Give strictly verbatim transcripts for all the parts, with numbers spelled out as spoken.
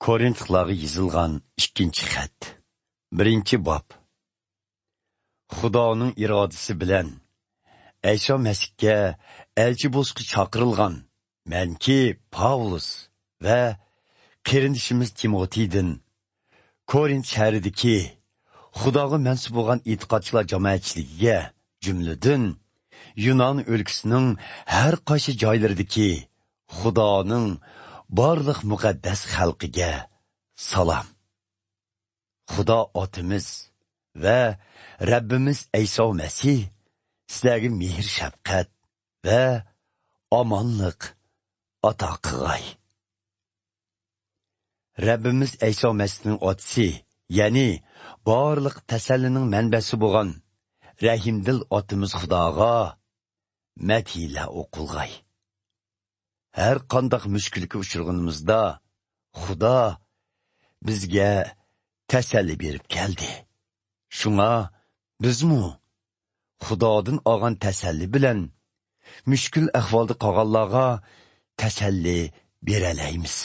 كورىنتلارغا يېزىلغان ئىككىنچى خەت. بىرىنچى باب. خۇدانىڭ ئىرادىسى بىلەن ئەيسا مەسىھكە ئەلچى بولۇشقا چاقىرىلغان مەنكى پاۋلۇس ۋە قېرىندىشىمىز تىموتېيدىن كورىنت شەھىرىدىكى خۇداغا مەنسۇپ بولغان ئېتىقادچىلار جامائەتچىلىكىگە، جۈملىدىن يۇنان ئۆلكىسىنىڭ ھەر قايسى جايلىرىدىكى خۇدانىڭ بارلىق مۇقەددەس خەلقىگە سالام. خۇدا ئاتىمىز ۋە رەببىمىز ئەيسا مەسىھ سىلەرگە مېھىر-شەپقەت ۋە ئامانلىق ئاتا قىلغاي. رەببىمىز ئەيسا مەسىھنىڭ ئاتىسى، يەنى بارلىق تەسەللىنىڭ مەنبەسى بولغان رەھىمدىل ئاتىمىز خۇداغا مەدھىيلەر ئوقۇلغاي. ھەر قانداق مۈشكۈلگە ئۇچرىغىنىمىزدا، خۇدا بىزگە تەسەللى بېرىپ كەلدى. شۇڭا بىزمۇ خۇدادىن ئالغان تەسەللى بىلەن مۈشكۈل ئەھۋالدا قالغانلارغا تەسەللى بېرەلەيمىز.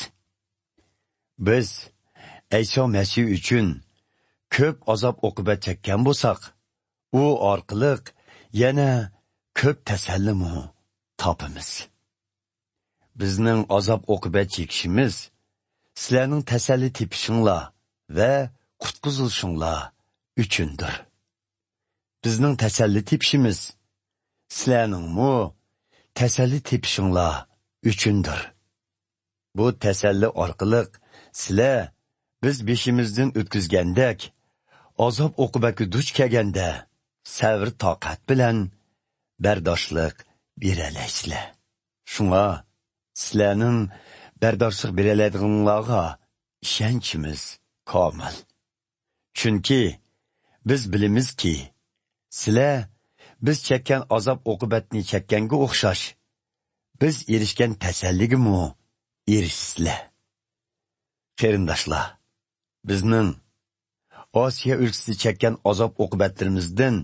بىز ئەيسا مەسىھ ئۈچۈن كۆپ ئازاب-ئوقۇبەت چەككەن بولساق، ئۇ ئارقىلىق يەنە كۆپ تەسەللىمۇ تاپىمىز. بىزنىڭ ئازاب-ئوقۇبەت چېكىشىمىز سىلەرنىڭ تەسەللى تېپىشىڭلار ۋە قۇتقۇزۇلۇشۇڭلار ئۈچۈندۇر. بىزنىڭ تەسەللى تېپىشىمىز سىلەرنىڭمۇ تەسەللى تېپىشىڭلار ئۈچۈندۇر. بۇ تەسەللى ئارقىلىق سىلەر بىز بېشىمىزدىن ئۆتكۈزگەندەك ئازاب-ئوقۇبەتكە دۇچ كەلگەندە سەۋر-تاقەت بىلەن بەرداشلىق بېرەلەيسىلەر. شۇڭا سىلەرنىڭ بەرداشلىق بېرەلەيدىغىنىڭلارغا ئىشەنچىمىز كامىل. چۈنكى بىز بىلىمىزكى، سىلەر بىز چەككەن ئازاب-ئوقۇبەتنى چەككەنگە ئوخشاش، بىز ئېرىشكەن تەسەللىگىمۇ ئېرىشىسىلەر. قېرىنداشلار، بىزنىڭ ئاسىيا ئۆلكىسىدە چەككەن ئازاب-ئوقۇبەتلىرىمىزدىن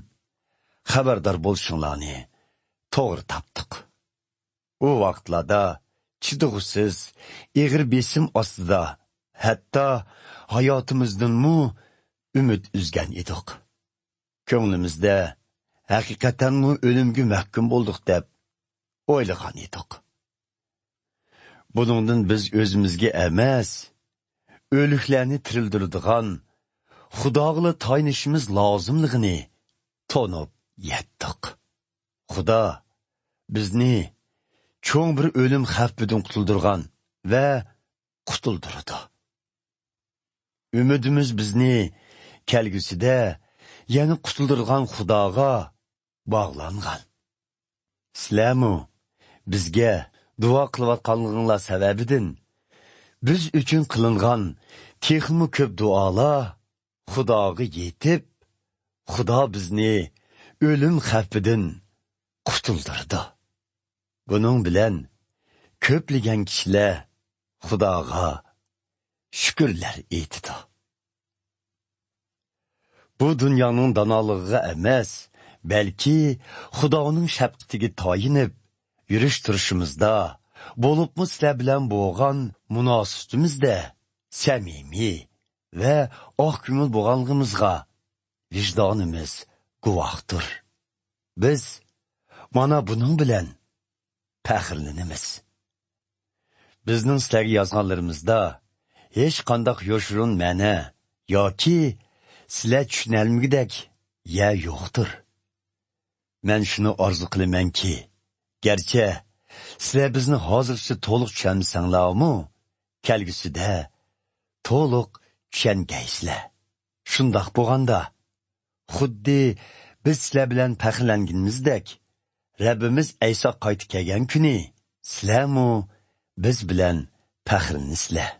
خەۋەردار بولۇشۇڭلارنى توغرا تاپتۇق. ئۇ ۋاقىتلاردا چىدىغۇسىز، ئېغىر بېسىم ئاستىدا، ھەتتا ھاياتىمىزدىنمۇ ئۈمىد ئۈزگەن ئىدۇق. كۆڭلىمىزدە ھەقىقەتەنمۇ ئۆلۈمگە مەھكۇم بولدۇق دەپ ئويلىغان ئىدۇق. بۇنىڭدىن بىز ئۆزىمىزگە ئەمەس، ئۆلۈكلەرنى تىرىلدۈرىدىغان خۇداغىلا تايىنىشىمىز لازىملىقىنى تونۇپ يەتتۇق. خۇدا بىزنى چوڭ بىر ئۆلۈم خەۋپىدىن قۇتۇلدۇرغان ۋە قۇتۇلدۇرىدۇ. ئۈمىدىمىز بىزنى كەلگۈسىدە يەنە قۇتۇلدۇرىدىغان خۇداغا باغلانغان. سىلەرمۇ بىزگە دۇئا قىلىۋاتقانلىقىڭلار سەۋەبىدىن بىز ئۈچۈن قىلىنغان تېخىمۇ كۆپ دۇئالار خۇداغا يېتىپ، خۇدا بىزنى ئۆلۈم خەۋپىدىن قۇتۇلدۇرىدۇ. بۇنىڭ بىلەن كۆپلىگەن كىشىلەر خۇداغا شۈكۈرلەر ئېيتىدۇ. بۇ دۇنيانىڭ دانالىقىغا ئەمەس، بەلكى خۇدانىڭ شەپقىتىگە تايىنىپ يۈرۈش تۇرۇشىمىزدا، بولۇپمۇ سىلەر بىلەن بولغان مۇناسىۋىتىمىزدە سەمىمىي ۋە ئاق كۆڭۈل بولغانلىقىمىزغا ۋىجدانىمىز گۇۋاھتۇر. بىز مانا بۇنىڭ بىلەن پەخىرلىنىمىز. بىزنىڭ سىلەرگە يازغانلىرىمىزدا ھېچقانداق يوشۇرۇن مەنە ياكى سىلەر چۈشىنەلمىگۈدەك يەر يوقتۇر. مەن شۇنى ئارزۇ قىلىمەنكى، گەرچە سىلەر بىزنى ھازىرچە تولۇق چۈشەنمىسەڭلارمۇ، كەلگۈسىدە تولۇق چۈشەنگەيسىلەر. شۇنداق بولغاندا، خۇددى بىز سىلەر بىلەن پەخىرلەنگىنىمىزدەك، رەببىمىز ئەيسا قايتا كەلگەن كۈنى سىلەرمۇ بىز بىلەن پەخىرلىنىسىلەر.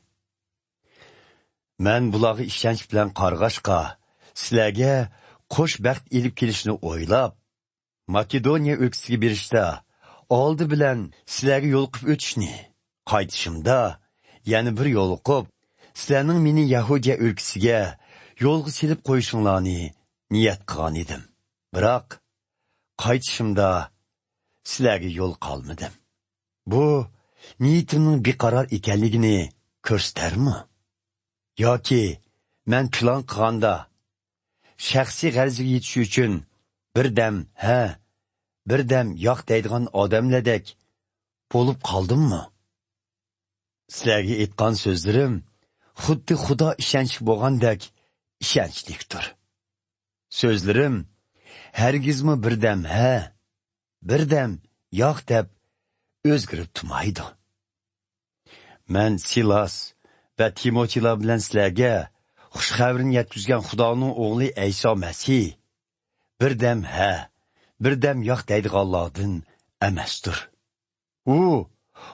مەن بۇلارغا ئىشەنچ بىلەن قارىغاچقا، سىلەرگە قوش بەخت ئېلىپ كېلىشنى ئويلاپ، ماكېدونىيە ئۆلكىسىگە بېرىشتا، ئالدى بىلەن سىلەرگە يولۇقۇپ ئۆتۈشنى، قايتىشىمدا يەنە بىر يولۇقۇپ، سىلەرنىڭ مېنى يەھۇدىيە ئۆلكىسىگە يولغا سېلىپ قويۇشۇڭلارنى نىيەت قىلغان ئىدىم. بىراق، قايتىشىمدا سىلەرگە يول قالمىدىم. بۇ نىيىتىمنىڭ بىقارار ئىكەنلىكىنى كۆرسىتەرمۇ؟ ياكى مەن پىلان قىلغاندا، شەخسىي غەرىزىگە يېتىش ئۈچۈن بىردەم ھە، بىردەم ياق دەيدىغان ئادەملەردەك بولۇپ قالدىممۇ؟ سىلەرگە ئېيتقان سۆزلىرىم خۇددى خۇدا ئىشەنچلىك بولغاندەك ئىشەنچلىكتۇر. سۆزلىرىم ھەرگىزمۇ بىردەم ھە، بىردەم ياق دەپ ئۆزگىرىپ تۇرمايدۇ. مەن سىلاس ۋە تىموتىيلار بىلەن سىلەرگە خۇش خەۋىرىنى يەتكۈزگەن خۇدانىڭ ئوغلى ئەيسا مەسىھ بىردەم ھە، بىردەم ياق دەيدىغانلاردىن ئەمەستۇر. ئۇ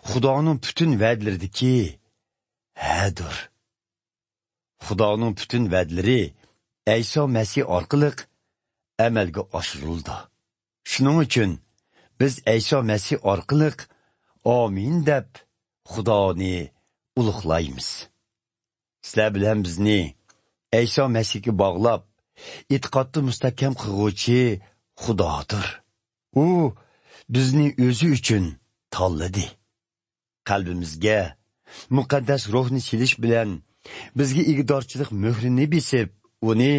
خۇدانىڭ پۈتۈن ۋەدىلىرىدىكى ھەدۇر. خۇدانىڭ پۈتۈن ۋەدىلىرى ئەيسا مەسىھ ئارقىلىق ئەمەلگە ئاشۇرۇلىدۇ. شۇنىڭ ئۈچۈن بىز ئەيسا مەسىھ ئارقىلىق ئامىن دەپ خۇدانى ئۇلۇغلايمىز. سىلەر بىلەن بىزنى ئەيسا مەسىھكە باغلاپ، ئېتىقادتا مۇستەھكەم قىلغۇچى خۇدادۇر. ئۇ بىزنى ئۆزى ئۈچۈن تاللىدى. قەلبىمىزگە مۇقەددەس روھنى سېلىش بىلەن بىزگە ئىگىدارچىلىق مۆھرىنى بېسىپ، ئۇنى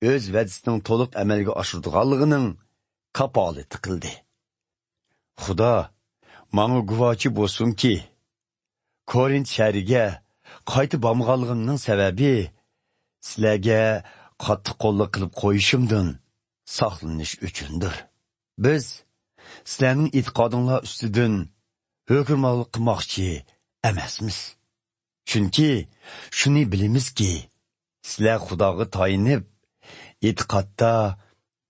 ئۆز ۋەدىسىنىڭ تولۇق ئەمەلگە ئاشۇرىدىغانلىقىنىڭ كاپالىتى قىلدى. خۇدا ماڭا گۇۋاچى بولسۇنكى، كورىنت شەھىرىگە قايتا بارمىغانلىقىمنىڭ سەۋەبى سىلەرگە قاتتىق قوللۇق قىلىپ قويۇشۇمدىن ساقلىنىش ئۈچۈندۇر. بىز سىلەرنىڭ ئېتىقادىڭلار ئۈستىدىن ھۆكۈمرانلىق قىلماقچى ئەمەسمىز. چۈنكى شۇنى بىلىمىزكى، سىلەر خۇداغا تايىنىپ، ئېتىقادتا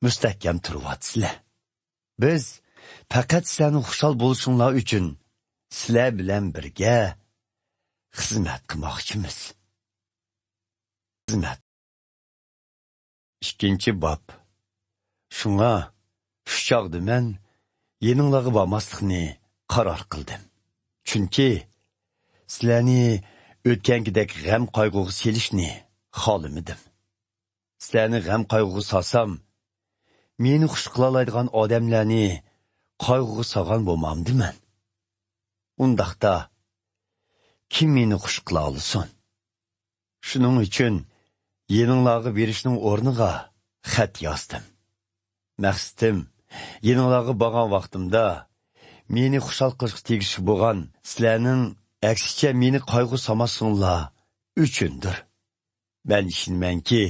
مۇستەھكەم تۇرۇۋاتىسىلەر. بىز پەقەت سىلەرنىڭ خۇشال بولۇشۇڭلار ئۈچۈن سىلەر بىلەن بىرگە خىزمەت قىلماقچىمىز. خىزمەت. ئىككىنچى باب. شۇڭا شۇ چاغدا مەن يېنىڭلارغا بارماسلىقنى قارار قىلدىم. چۈنكى سىلەرنى ئۆتكەنكىدەك غەم-قايغۇغا سېلىشنى خالىمىدىم. سىلەرنى غەم-قايغۇغا سالسام، مېنى خۇش قىلالايدىغان ئادەملەرنى قايغۇغا سالغان بولمامدىمەن؟ ئۇنداقتا، كىم مېنى خۇش قىلالىسۇن؟ شۇنىڭ ئۈچۈن يېنىڭلارغا بېرىشنىڭ ئورنىغا خەت يازدىم. مەقسىتىم، يېنىڭلارغا بارغان ۋاقتىمدا مېنى خۇشال قىلىشقا تېگىشلىك بولغان سىلەرنىڭ ئەكسىچە مېنى قايغۇ سالماسلىقىڭلار ئۈچۈندۇر. مەن ئىشىنىمەنكى،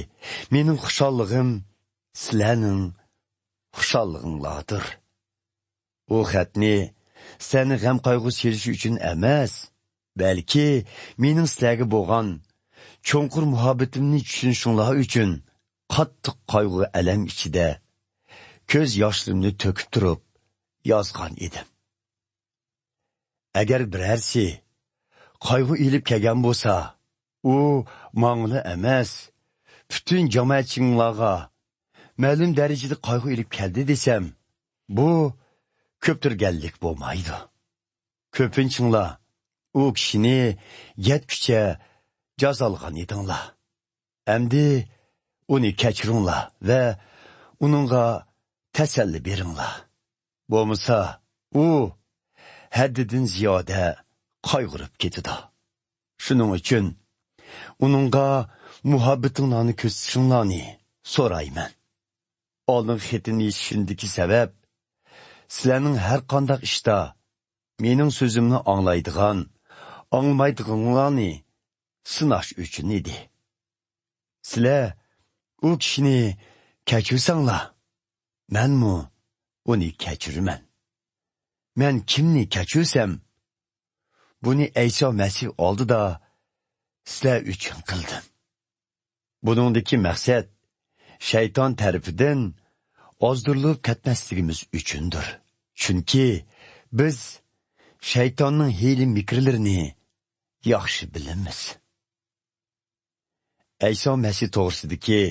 مېنىڭ خۇشاللىقىم سىلەرنىڭ خۇشاللىقىڭلاردۇر. ئۇ خەتنى سەن غەم-قايغۇ سېلىش ئۈچۈن ئەمەس، بەلكى مېنىڭ سىلەرگە بولغان چوڭقۇر مۇھەببىتىمنى چۈشىنىشىڭلار ئۈچۈن قاتتىق قايغۇ-ئەلەم ئىچىدە كۆز ياشلىرىمنى تۆكۈپ تۇرۇپ يازغان ئىدىم. ئەگەر بىرەرسى قايغۇ ئېلىپ كەلگەن بولسا، ئۇ ماڭىلا ئەمەس، پۈتۈن جامائەتچىڭلارغا مەلۇم دەرىجىدە قايغۇ ئېلىپ كەلدى دېسەم، بۇ كۆپتۈرگەنلىك بولمايدۇ. كۆپىنچىڭلار ئۇ كىشىنى يەتكۈچە جازالىغان ئىدىڭلار. ئەمدى ئۇنى كەچۈرۈڭلار ۋە ئۇنىڭغا تەسەللى بېرىڭلار. بولمىسا، ئۇ ھەددىدىن زىيادە قايغۇرۇپ كېتىدۇ. شۇنىڭ ئۈچۈن ئۇنىڭغا مۇھەببىتىڭلارنى كۆرسىتىشىڭلارنى سورايمەن. ئالدىنقى خېتىمنى يېزىشىمدىكى سەۋەب، سىلەرنىڭ ھەر قانداق ئىشتا مېنىڭ سۆزۈمنى ئاڭلايدىغان، ئاڭلىمايدىغىنىڭلارنى سىناش ئۈچۈن ئىدى. سىلەر ئۇ كىشىنى كەچۈرسەڭلار، مەنمۇ ئۇنى كەچۈرىمەن. مەن كىمنى كەچۈرسەم، بۇنى ئەيسا مەسىھ ئالدىدا سىلەر ئۈچۈن قىلدىم. بۇنىڭدىكى مەقسەت شەيتان تەرىپىدىن ئازدۇرۇلۇپ كەتمەسلىكىمىز ئۈچۈندۇر. چۈنكى بىز شەيتاننىڭ ھىيلە-مىكىرلىرىنى ياخشى بىلىمىز. ئەيسا مەسىھ توغرىسىدىكى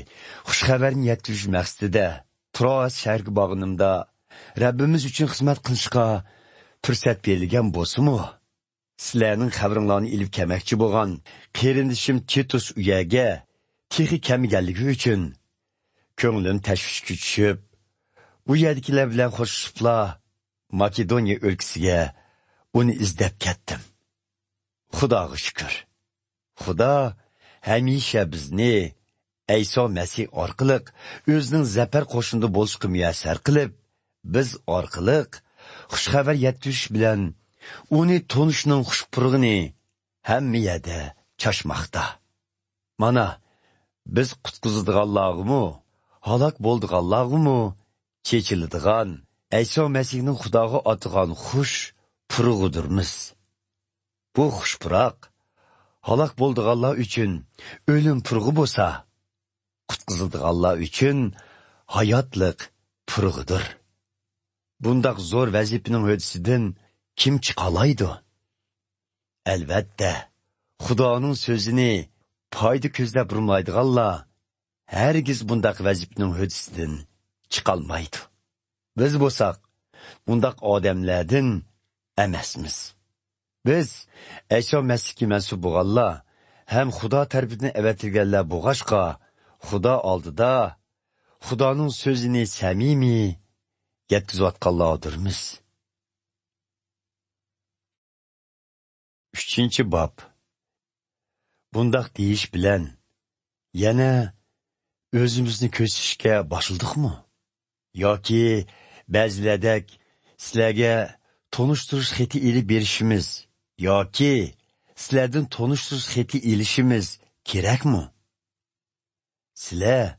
خۇش خەۋەرنى يەتكۈزۈش مەقسىتىدە تروئاس شەھىرىگە بارغىنىمدا، رەببىمىز ئۈچۈن خىزمەت قىلىشقا پۇرسەت بېرىلگەن بولسىمۇ، سىلەرنىڭ خەۋىرىڭلارنى ئېلىپ كەلمەكچى بولغان قېرىندىشىم تىتۇس ئۇ يەرگە تېخى كەلمىگەنلىكى ئۈچۈن، كۆڭلۈم تەشۋىشكە چۈشۈپ، ئۇ يەردىكىلەر بىلەن خوشلىشىپلا، ماكېدونىيە ئۆلكىسىگە ئۇنى ئىزدەپ كەتتىم. خۇداغا شۈكۈر، خۇدا ھەمىشە بىزنى ئەيسا مەسىھ ئارقىلىق ئۆزىنىڭ زەپەر قوشۇنىدا بولۇشقا مۇيەسسەر قىلىپ، بىز ئارقىلىق خۇش خەۋەر يەتكۈزۈش بىلەن ئۇنى تونۇشنىڭ خۇش پۇرىقىنى ھەممە يەردە چاچماقتا. مانا، بىز قۇتقۇزىدىغانلارغىمۇ، ھالاك بولىدىغانلارغىمۇ چېچىلىدىغان ئەيسا مەسىھنىڭ خۇداغا ئاتىغان خۇش پۇرىقىدۇرمىز. بۇ خۇش پۇراق ھالاك بولىدىغانلار ئۈچۈن ئۆلۈم پۇرىقى بولسا، قۇتقۇزىدىغانلار ئۈچۈن ھاياتلىق پۇرىقىدۇر. بۇنداق زور ۋەزىپىنىڭ ھۆددىسىدىن كىم چىقالايدۇ؟ ئەلۋەتتە، خۇدانىڭ سۆزىنى پايدا كۆزلەپ بۇرمىلايدىغانلار ھەرگىز بۇنداق ۋەزىپىنىڭ ھۆددىسىدىن چىقالمايدۇ. بىز بولساق بۇنداق ئادەملەردىن ئەمەسمىز. بىز ئەيسا مەسىھكە مەنسۇپ بولغانلار ھەم خۇدا تەرىپىدىن ئەۋەتىلگەنلەر بولغاچقا، خۇدا ئالدىدا خۇدانىڭ سۆزىنى سەمىمىي يەتكۈزۈۋاتقانلاردۇرمىز. ئۈچىنچى باب. بۇنداق دېيىش بىلەن يەنە ئۆزىمىزنى كۆرسىتىشكە باشلىدۇقمۇ؟ ياكى بەزىلەردەك سىلەرگە تونۇشتۇرۇش خېتى ئېلىپ بېرىشىمىز ياكى سىلەردىن تونۇشتۇرۇش خېتى ئېلىشىمىز كېرەكمۇ؟ سىلەر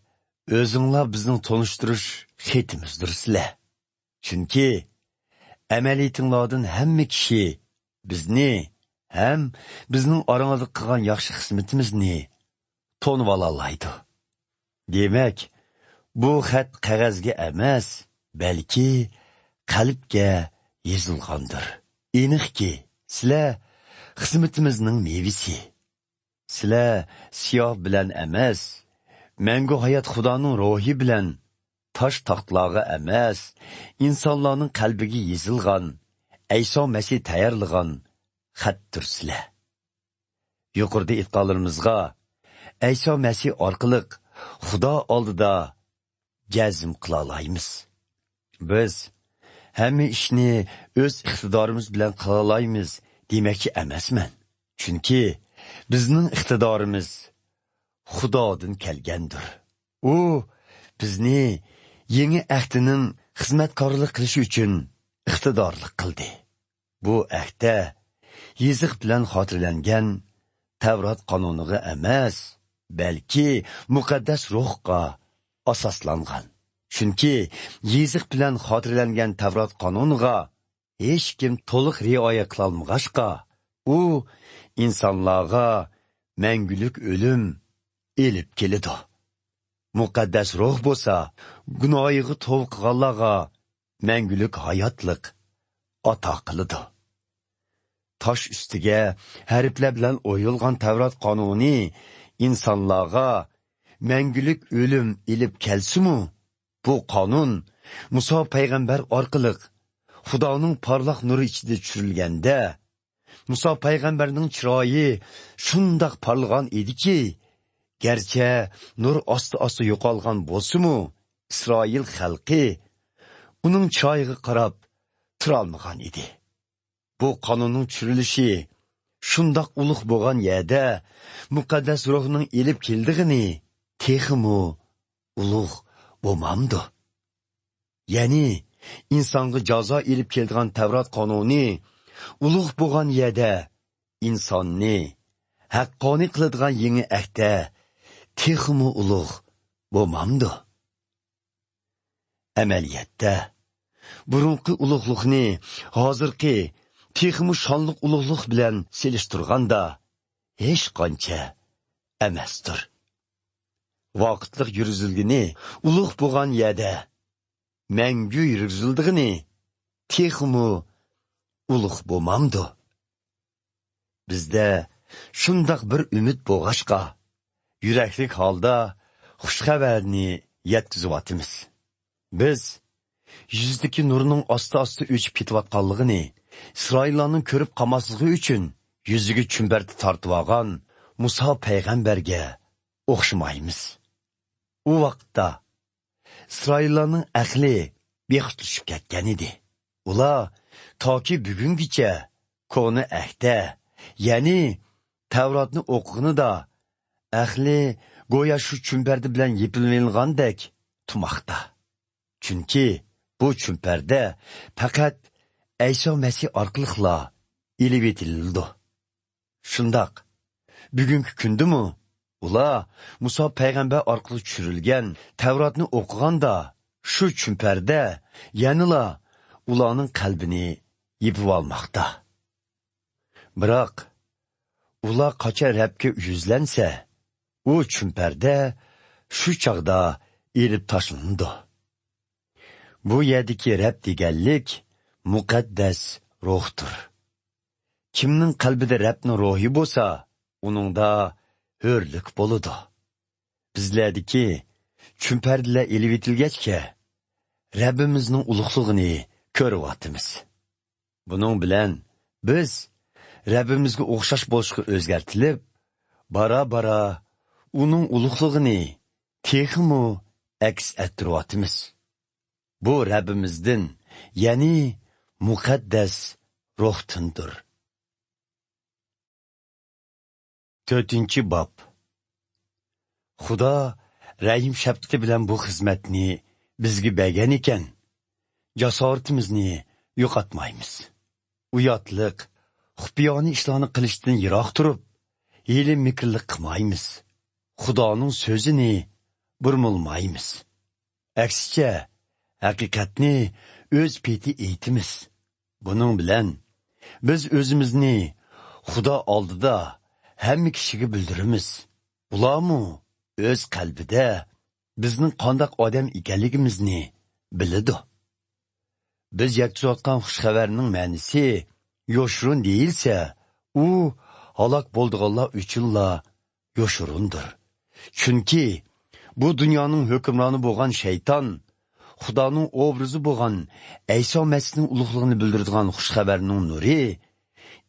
ئۆزۈڭلار بىزنىڭ تونۇشتۇرۇش خېتىمىزدۇرسىلەر. چۈنكى ئەمەلىيىتىڭلاردىن ھەممە كىشى بىزنى ھەم بىزنىڭ ئاراڭلاردا قىلغان ياخشى خىزمىتىمىزنى تونۇۋالالايدۇ. دېمەك، بۇ خەت قەغەزگە ئەمەس، بەلكى قەلبكە يېزىلغاندۇر. ئېنىقكى، سىلەر خىزمىتىمىزنىڭ مېۋىسى. سىلەر سىياھ بىلەن ئەمەس، مەڭگۈ ھايات خۇدانىڭ روھى بىلەن تاش تاختىلارغا ئەمەس، ئىنسانلارنىڭ قەلبىگە يېزىلغان ئەيسا مەسىھ تەييارلىغان خەتتۇرسىلەر. يۇقىرىدا ئېيتقانلىرىمىزغا ئەيسا مەسىھ ئارقىلىق خۇدا ئالدىدا جەزم قىلالايمىز. بىز ھەممە ئىشنى ئۆز ئىقتىدارىمىز بىلەن قىلالايمىز دېمەكچى ئەمەسمەن. چۈنكى بىزنىڭ ئىقتىدارىمىز خۇدادىن كەلگەندۇر. ئۇ بىزنى يېڭى ئەھدىنىڭ خىزمەتكارلىق قىلىشى ئۈچۈن ئىقتىدارلىق قىلدى. بۇ ئەھدە يېزىق بىلەن خاتىرىلەنگەن تەۋرات قانۇنىغا ئەمەس، بەلكى مۇقەددەس روھقا ئاساسلانغان. چۈنكى يېزىق بىلەن خاتىرىلەنگەن تەۋرات قانۇنىغا ھېچكىم تولۇق رىئايە قىلالمىغاچقا، ئۇ ئىنسانلارغا مەڭگۈلۈك ئۆلۈم ئېلىپ كېلىدۇ. مۇقەددەس روھ بولسا گۇناھىغا توۋا قىلغانلارغا مەڭگۈلۈك ھاياتلىق ئاتا قىلىدۇ. تاش ئۈستىگە ھەرپلەر بىلەن ئويۇلغان تەۋرات قانۇنى ئىنسانلارغا مەڭگۈلۈك ئۆلۈم ئېلىپ كەلسىمۇ، بۇ قانۇن مۇسا پەيغەمبەر ئارقىلىق خۇدانىڭ پارلاق نۇرى ئىچىدە چۈشۈرۈلگەندە، مۇسا پەيغەمبەرنىڭ چىرايى شۇنداق پارلىغان ئىدىكى، گەرچە نۇر ئاستا-ئاستا يوقالغان بولسىمۇ، ئىسرائىل خەلقى ئۇنىڭ چىرايىغا قاراپ تۇرالمىغان ئىدى. بۇ قانۇننىڭ چۈشۈرۈلۈشى شۇنداق ئۇلۇغ بولغان يەردە، مۇقەددەس روھنىڭ ئېلىپ كېلىدىغىنى تېخىمۇ ئۇلۇغ بولمامدۇ؟ يەنى ئىنسانغا جازا ئېلىپ كېلىدىغان تەۋرات قانۇنى ئۇلۇغ بولغان يەردە، ئىنساننى ھەققانىي قىلىدىغان يېڭى ئەھدە تېخىمۇ ئۇلۇغ بولمامدۇ؟ ئەمەلىيەتتە، بۇرۇنقى ئۇلۇغلۇقنى ھازىرقى تېخىمۇ شانلىق ئۇلۇغلۇق بىلەن سېلىشتۇرغاندا، ھېچقانچە ئەمەستۇر. ۋاقىتلىق يۈرگۈزۈلگىنى ئۇلۇغ بولغان يەردە، مەڭگۈ يۈرگۈزۈلىدىغىنى تېخىمۇ ئۇلۇغ بولمامدۇ؟ بىزدە شۇنداق بىر ئۈمىد بولغاچقا، يۈرەكلىك ھالدا خۇش خەۋەرنى يەتكۈزۈۋاتىمىز. بىز يۈزىدىكى نۇرنىڭ ئاستا-ئاستا ئۆچۈپ كېتىۋاتقانلىقىنى، ئىسرائىللارنىڭ كۆرۈپ قالماسلىقى ئۈچۈن يۈزىگە چۈمبەرتە تارتىۋالغان مۇسا پەيغەمبەرگە ئوخشىمايمىز. ئۇ ۋاقىتتا ئىسرائىللارنىڭ ئەقلى بىخۇدلىشىپ كەتكەن ئىدى. ئۇلار تاكى بۈگۈنگىچە كونا ئەھدە، يەنى تەۋراتنى ئوقۇغىنىدا، ئەقلى گويا شۇ چۈمپەردە بىلەن يېپىلىۋېلىنغاندەك تۇماقتا. چۈنكى بۇ چۈمپەردە پەقەت ئەيسا مەسىھ ئارقىلىقلا ئېلىۋېتىلىدۇ. شۇنداق، بۈگۈنكى كۈندىمۇ ئۇلار مۇسا پەيغەمبەر ئارقىلىق چۈشۈرۈلگەن تەۋراتنى ئوقۇغاندا، شۇ چۈمپەردە يەنىلا ئۇلارنىڭ قەلبىنى يېپىۋالماقتا. بىراق، ئۇلار قاچان رەبكە يۈزلەنسە، ئۇ چۈمپەردە شۇ چاغدا ئېلىپ تاشلىنىدۇ. بۇ يەردىكى رەب دېگەنلىك مۇقەددەس روھتۇر. كىمنىڭ قەلبىدە رەبنىڭ روھى بولسا، ئۇنىڭدا ھۆرلۈك بولىدۇ. بىزلەردىكى چۈمپەردىلەر ئېلىۋېتىلگەچكە، رەببىمىزنىڭ ئۇلۇغلۇقىنى كۆرۈۋاتىمىز. بۇنىڭ بىلەن بىز رەببىمىزگە ئوخشاش بولۇشقا ئۆزگەرتىلىپ، بارا-بارا ئۇنىڭ ئۇلۇغلۇقىنى تېخىمۇ ئەكس ئەتتۈرۈۋاتىمىز. بۇ رەببىمىزدىن، يەنى مۇقەددەس روھتىندۇر. تۆتىنچى باب. خۇدا رەھىم شەپقىتى بىلەن بۇ خىزمەتنى بىزگە بەرگەن ئىكەن، جاسارىتىمىزنى يوقاتمايمىز. ئۇياتلىق، خۇپىيانە ئىشلارنى قىلىشتىن يىراق تۇرۇپ، ھىيلە-مىكىرلىك قىلمايمىز. خۇدانىڭ سۆزىنى بۇرمىلىمايمىز. ئەكسىچە، ھەقىقەتنى ئۆز پېتى ئېيتىمىز. بۇنىڭ بىلەن بىز ئۆزىمىزنى خۇدا ئالدىدا ھەممە كىشىگە بىلدۈرىمىز. ئۇلارمۇ ئۆز قەلبىدە بىزنىڭ قانداق ئادەم ئىكەنلىكىمىزنى بىلىدۇ. بىز يەتكۈزۈۋاتقان خۇش خەۋەرنىڭ مەنىسى يوشۇرۇن دېيىلسە، ئۇ ھالاك بولىدىغانلار ئۈچۈنلا يوشۇرۇندۇر. چۈنكى بۇ دۇنيانىڭ ھۆكۈمرانى بولغان شەيتان، خۇدانىڭ ئوبرازى بولغان ئەيسا مەسىھنىڭ ئۇلۇغلۇقىنى بىلدۈرىدىغان خۇش خەۋەرنىڭ نۇرى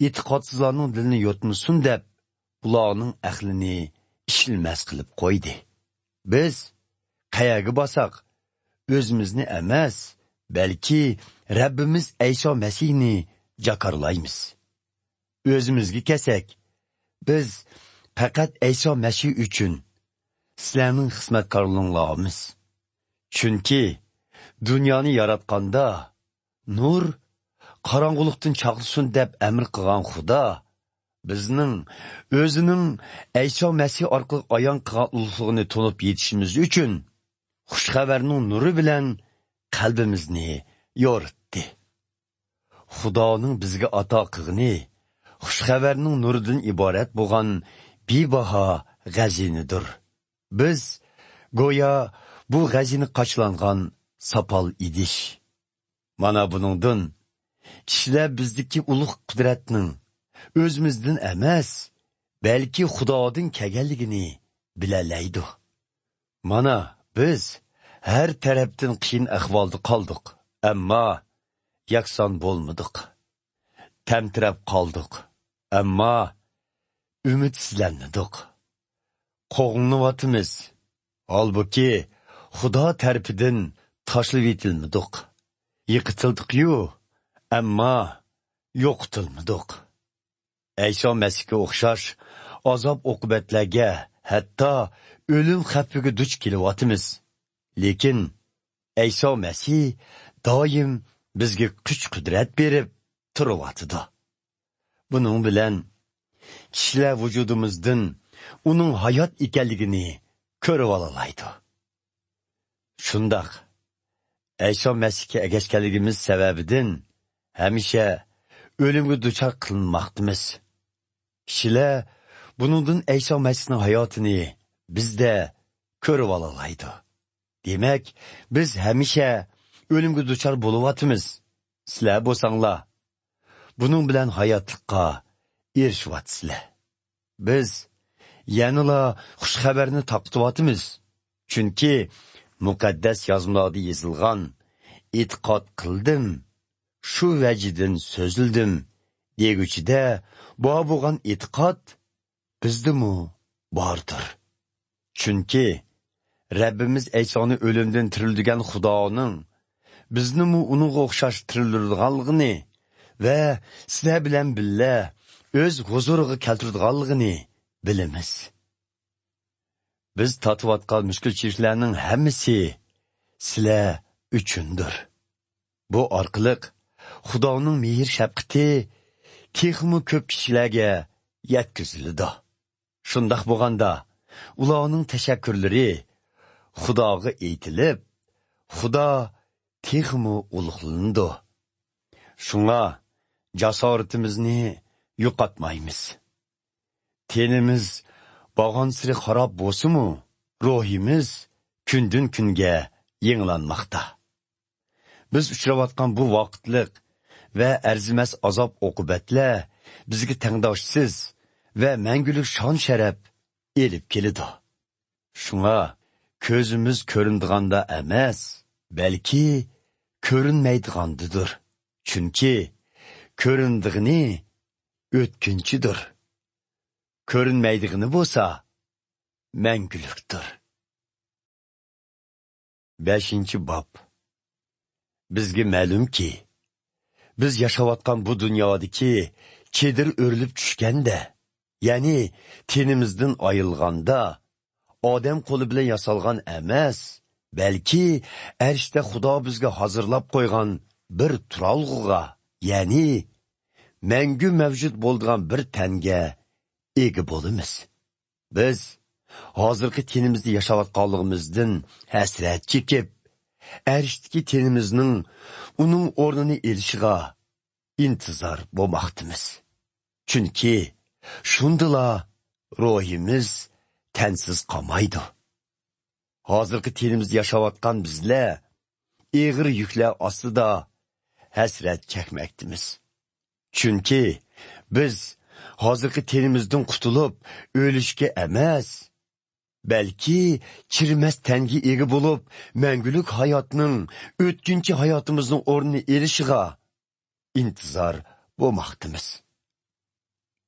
ئېتىقادسىزلارنىڭ دىلىنى يوتمىسۇن دەپ، ئۇلارنىڭ ئەقلىنى ئىشلىمەس قىلىپ قويدى. بىز قەيەرگە بارساق، ئۆزىمىزنى ئەمەس، بەلكى رەببىمىز ئەيسا مەسىھنى جاكارلايمىز. ئۆزىمىزگە كەلسەك، بىز پەقەت ئەيسا مەسىھ ئۈچۈن سىلەرنىڭ خىزمەتكارلىرىڭلارمىز. چۈنكى دۇنيانى ياراتقاندا، نۇر قاراڭغۇلۇقتىن چاقنىسۇن دەپ ئەمر قىلغان خۇدا، بىزنىڭ ئۆزىنىڭ ئەيسا مەسىھ ئارقىلىق ئايان قىلغان ئۇلۇغلۇقىنى تونۇپ يېتىشىمىز ئۈچۈن، خۇش خەۋەرنىڭ نۇرى بىلەن قەلبىمىزنى يورۇتتى. خۇدانىڭ بىزگە ئاتا قىلغىنى خۇش خەۋەرنىڭ نۇرىدىن ئىبارەت بولغان بىباھا غەزىنىدۇر. بىز گويا بۇ غەزىنە قاچىلانغان ساپال ئىدىش. مانا بۇنىڭدىن كىشىلەر بىزدىكى ئۇلۇغ قۇدرەتنىڭ ئۆزىمىزدىن ئەمەس، بەلكى خۇدادىن كەلگەنلىكىنى بىلەلەيدۇ. مانا، بىز ھەر تەرەپتىن قىيىن ئەھۋالدا قالدۇق، ئەمما يەكسان بولمىدۇق. تەمتىرەپ قالدۇق، ئەمما ئۈمىدسىزلەنمىدۇق. قوغلىنىۋاتىمىز، ھالبۇكى، خۇدا تەرىپىدىن تاشلىۋېتىلمىدۇق. يىقىتىلدۇقيۇ، ئەمما يوقىتىلمىدۇق. ئەيسا مەسىھكە ئوخشاش ئازاب-ئوقۇبەتلەرگە، ھەتتا ئۆلۈم خەۋپىگە دۇچ كېلىۋاتىمىز. لېكىن ئەيسا مەسىھ دائىم بىزگە كۈچ-قۇدرەت بېرىپ تۇرۇۋاتىدۇ. بۇنىڭ بىلەن كىشىلەر ۋۇجۇدىمىزدىن ئۇنىڭ ھايات ئىكەنلىكىنى كۆرۈۋالالايدۇ. شۇنداق، ئەيسا مەسىھكە ئەگەشكەنلىكىمىز سەۋەبىدىن ھەمىشە ئۆلۈمگە دۇچار قىلىنماقتىمىز. كىشىلەر بۇنىڭدىن ئەيسا مەسىھنىڭ ھاياتىنى بىزدە كۆرۈۋالالايدۇ. دېمەك، بىز ھەمىشە ئۆلۈمگە دۇچار بولۇۋاتىمىز. سىلەر بولساڭلار، بۇنىڭ بىلەن ھاياتلىققا ئېرىشىۋاتىسىلەر. بىز يەنىلا خۇش خەۋەرنى تارقىتىۋاتىمىز. چۈنكى مۇقەددەس يازمىلاردا يېزىلغان، «ئېتىقاد قىلدىم، شۇ ۋەجىدىن سۆزلىدىم» دېگۈچىدە بار بولغان ئېتىقاد بىزدىمۇ باردۇر. چۈنكى رەببىمىز ئەيسانى ئۆلۈمدىن تىرىلدۈرگەن خۇدانىڭ بىزنىمۇ ئۇنىڭغا ئوخشاش تىرىلدۈرىدىغانلىقىنى ۋە سىلەر بىلەن بىللە ئۆز ھۇزۇرىغا كەلتۈرىدىغانلىقىنى بىلىمىز. بىز تارتىۋاتقان مۈشكۈلچىلىكلەرنىڭ ھەممىسى سىلەر ئۈچۈندۇر. بۇ ئارقىلىق خۇدانىڭ مېھىر-شەپقىتى تېخىمۇ كۆپ كىشىلەرگە يەتكۈزۈلىدۇ. شۇنداق بولغاندا، ئۇلارنىڭ تەشەككۈرلىرى خۇداغا ئېيتىلىپ، خۇدا تېخىمۇ ئۇلۇغلىنىدۇ. شۇڭا جاسارىتىمىزنى يوقاتمايمىز. تېنىمىز بارغانسېرى خاراب بولسىمۇ، روھىمىز كۈندىن-كۈنگە يېڭىلانماقتا. بىز ئۇچراۋاتقان بۇ ۋاقىتلىق ۋە ئەرزىمەس ئازاب-ئوقۇبەتلەر بىزگە تەڭداشسىز ۋە مەڭگۈلۈك شان-شەرەپ ئېلىپ كېلىدۇ. شۇڭا كۆزىمىز كۆرۈنىدىغاندا ئەمەس، بەلكى كۆرۈنمەيدىغاندىدۇر. چۈنكى كۆرۈنىدىغىنى ئۆتكۈنچىدۇر. كۆرۈنمەيدىغىنى بولسا مەڭگۈلۈكتۇر. بەشىنچى باب. بىزگە مەلۇمكى، بىز ياشاۋاتقان بۇ دۇنيادىكى چېدىر ئۆرۈلۈپ چۈشكەندە، يەنى تېنىمىزدىن ئايرىلغاندا، ئادەم قولى بىلەن ياسالغان ئەمەس، بەلكى ئەرشتە خۇدا بىزگە ھازىرلاپ قويغان بىر تۇرالغۇغا، يەنى مەڭگۈ مەۋجۇت بولىدىغان بىر تەنگە ئىگە بولىمىز. بىز ھازىرقى تېنىمىزدە ياشاۋاتقانلىقىمىزدىن ھەسرەت چېكىپ، ئەرشتىكى تېنىمىزنىڭ ئۇنىڭ ئورنىنى ئېلىشىغا ئىنتىزار بولماقتىمىز. چۈنكى شۇندىلا روھىمىز تەنسىز قالمايدۇ. ھازىرقى تېنىمىزدە ياشاۋاتقان بىزلەر ئېغىر يۈكلەر ئاستىدا ھەسرەت چەكمەكتىمىز. چۈنكى بىز ھازىرقى تېنىمىزدىن قۇتۇلۇپ ئۆلۈشكە ئەمەس، بەلكى چىرىمەس تەنگە ئىگە بولۇپ، مەڭگۈلۈك ھاياتنىڭ، ئۆتكۈنچى ھاياتىمىزنىڭ ئورنىنى ئېلىشىغا ئىنتىزار بولماقتىمىز.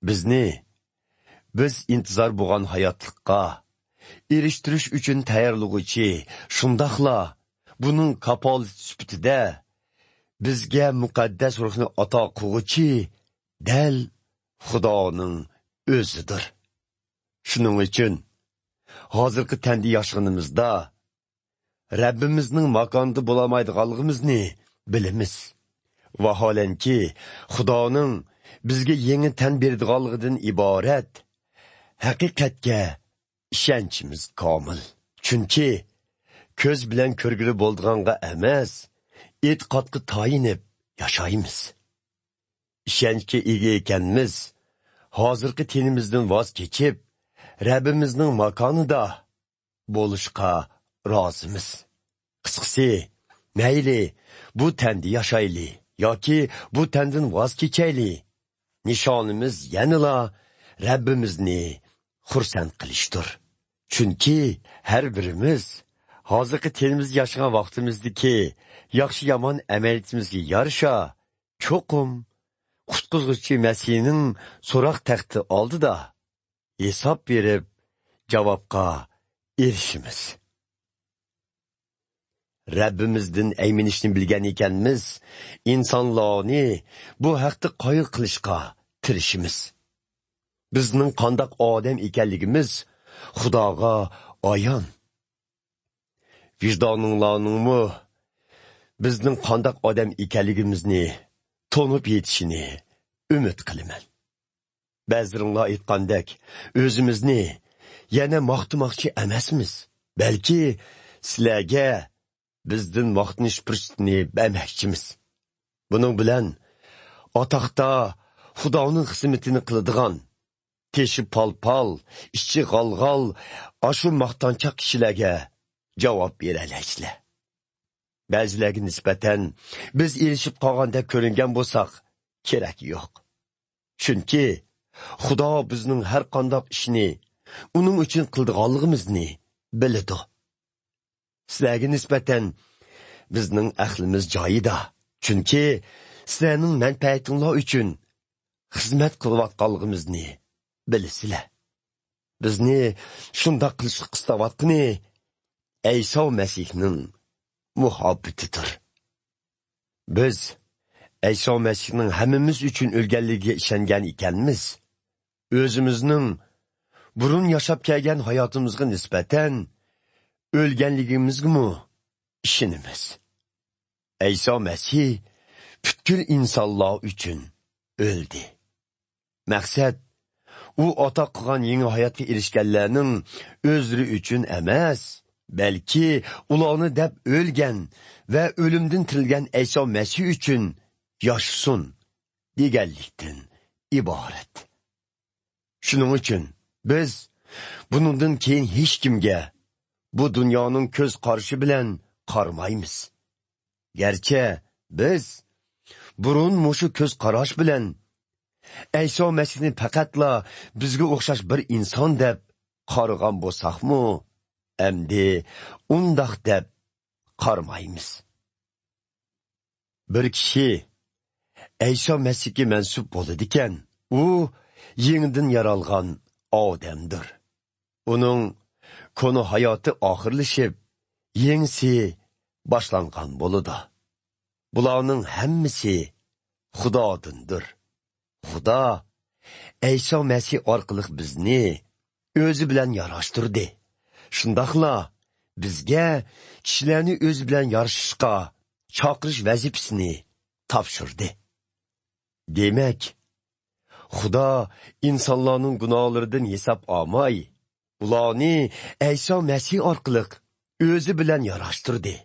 بىزنى، بىز ئىنتىزار بولغان ھاياتلىققا ئېرىشتۈرۈش ئۈچۈن تەييارلىغۇچى، شۇنداقلا بۇنىڭ كاپالىتى سۈپىتىدە بىزگە مۇقەددەس روھنى ئاتا قىلغۇچى دەل خۇدانىڭ ئۆزىدۇر. شۇنىڭ ئۈچۈن ھازىرقى تەندە ياشىغىنىمىزدا رەببىمىزنىڭ ماكانىدا بولالمايدىغانلىقىمىزنى بىلىمىز. ۋاھالەنكى، خۇدانىڭ بىزگە يېڭى تەن بېرىدىغانلىقىدىن ئىبارەت ھەقىقەتكە ئىشەنچىمىز كامىل. چۈنكى كۆز بىلەن كۆرگىلى بولىدىغانغا ئەمەس، ئېتىقادقا تايىنىپ ياشايمىز. ئىشەنچكە ئىگە ئىكەنمىز، ھازىرقى تېنىمىزدىن ۋاز كېچىپ، رەببىمىزنىڭ ماكانىدا بولۇشقا رازىمىز. قىسقىسى، مەيلى بۇ تەندە ياشايلى ياكى بۇ تەندىن ۋاز كېچەيلى، نىشانىمىز يەنىلا رەببىمىزنى خۇرسەن قىلىشتۇر. چۈنكى ھەر بىرىمىز ھازىرقى تېنىمىزدە ياشىغان ۋاقتىمىزدىكى ياخشى-يامان ئەمەلىيىتىمىزگە يارىشا، چوقۇم قۇتقۇزغۇچى مەسىھنىڭ سوراق تەختى ئالدىدا ھېساب بېرىپ، جاۋابقا ئېرىشىمىز. رەببىمىزدىن ئەيمىنىشنى بىلگەن ئىكەنمىز، ئىنسانلارنى بۇ ھەقتە قايىل قىلىشقا تىرىشىمىز. بىزنىڭ قانداق ئادەم ئىكەنلىكىمىز خۇداغا ئايان. ۋىجدانىڭلارنىڭمۇ بىزنىڭ قانداق ئادەم ئىكەنلىكىمىزنى تونۇپ يېتىشىنى ئۈمىد قىلىمەن. بەزىلىرىڭلار ئېيتقاندەك، ئۆزىمىزنى يەنە ماختىماقچى ئەمەسمىز، بەلكى سىلەرگە بىزدىن ماختىنىش پۇرسىتىنى بەرمەكچىمىز. بۇنىڭ بىلەن ئاتاقتا خۇدانىڭ خىزمىتىنى قىلىدىغان، تېشى پال-پال، ئىچى غال-غال، ئاشۇ ماختانچاق كىشىلەرگە جاۋاب بېرەلەيسىلەر. بەزىلەرگە نىسبەتەن بىز ئېرىشىپ قالغاندەك كۆرۈنگەن بولساق، كېرەك يوق. چۈنكى خۇدا بىزنىڭ ھەر قانداق ئىشنى ئۇنىڭ ئۈچۈن قىلىدىغانلىقىمىزنى بىلىدۇ. سىلەرگە نىسبەتەن بىزنىڭ ئەقلىمىز جايىدا، چۈنكى سىلەرنىڭ مەنپەئەتىڭلار ئۈچۈن خىزمەت قىلىۋاتقانلىقىمىزنى بىلىسىلەر. بىزنى شۇنداق قىلىشقا قىستاۋاتقىنى ئەيسا مەسىھنىڭ مۇھەببىتىدۇر. بىز ئەيسا مەسىھنىڭ ھەممىمىز ئۈچۈن ئۆلگەنلىكىگە ئىشەنگەن ئىكەنمىز، ئۆزىمىزنىڭ بۇرۇن ياشاپ كەلگەن ھاياتىمىزغا نىسبەتەن ئۆلگەنلىكىمىزگىمۇ ئىشىنىمىز. ئەيسا مەسىھ پۈتكۈل ئىنسانلار ئۈچۈن ئۆلدى. مەقسەت، ئۇ ئاتا قىلغان يېڭى ھاياتقا ئېرىشكەنلەرنىڭ ئۆزلىرى ئۈچۈن ئەمەس، بەلكى ئۇلارنى دەپ ئۆلگەن ۋە ئۆلۈمدىن تىرىلگەن ئەيسا مەسىھ ئۈچۈن ياشىسۇن دېگەنلىكتىن ئىبارەت. شۇنىڭ ئۈچۈن بىز بۇنىڭدىن كېيىن ھېچكىمگە بۇ دۇنيانىڭ كۆز قارىشى بىلەن قارىمايمىز. گەرچە بىز بۇرۇن مۇشۇ كۆز قاراش بىلەن ئەيسا مەسىھنى پەقەتلا بىزگە ئوخشاش بىر ئىنسان دەپ قارىغان بولساقمۇ، ئەمدى ئۇنداق دەپ قارىمايمىز. بىر كىشى ئەيسا مەسىھكە مەنسۇپ بولىدىكەن، ئۇ يېڭىدىن يارالغان ئادەمدۇر. ئۇنىڭ كونا ھاياتى ئاخىرلىشىپ، يېڭىسى باشلانغان بولىدۇ. بۇلارنىڭ ھەممىسى خۇدادىندۇر. خۇدا ئەيسا مەسىھ ئارقىلىق بىزنى ئۆزى بىلەن ياراشتۇردى. شۇنداقلا بىزگە كىشىلەرنى ئۆزى بىلەن يارىشىشقا چاقىرىش ۋەزىپىسىنى تاپشۇردى. دېمەك، خۇدا ئىنسانلارنىڭ گۇناھلىرىدىن ھېساب ئالماي، ئۇلارنى ئەيسا مەسىھ ئارقىلىق ئۆزى بىلەن ياراشتۇردى.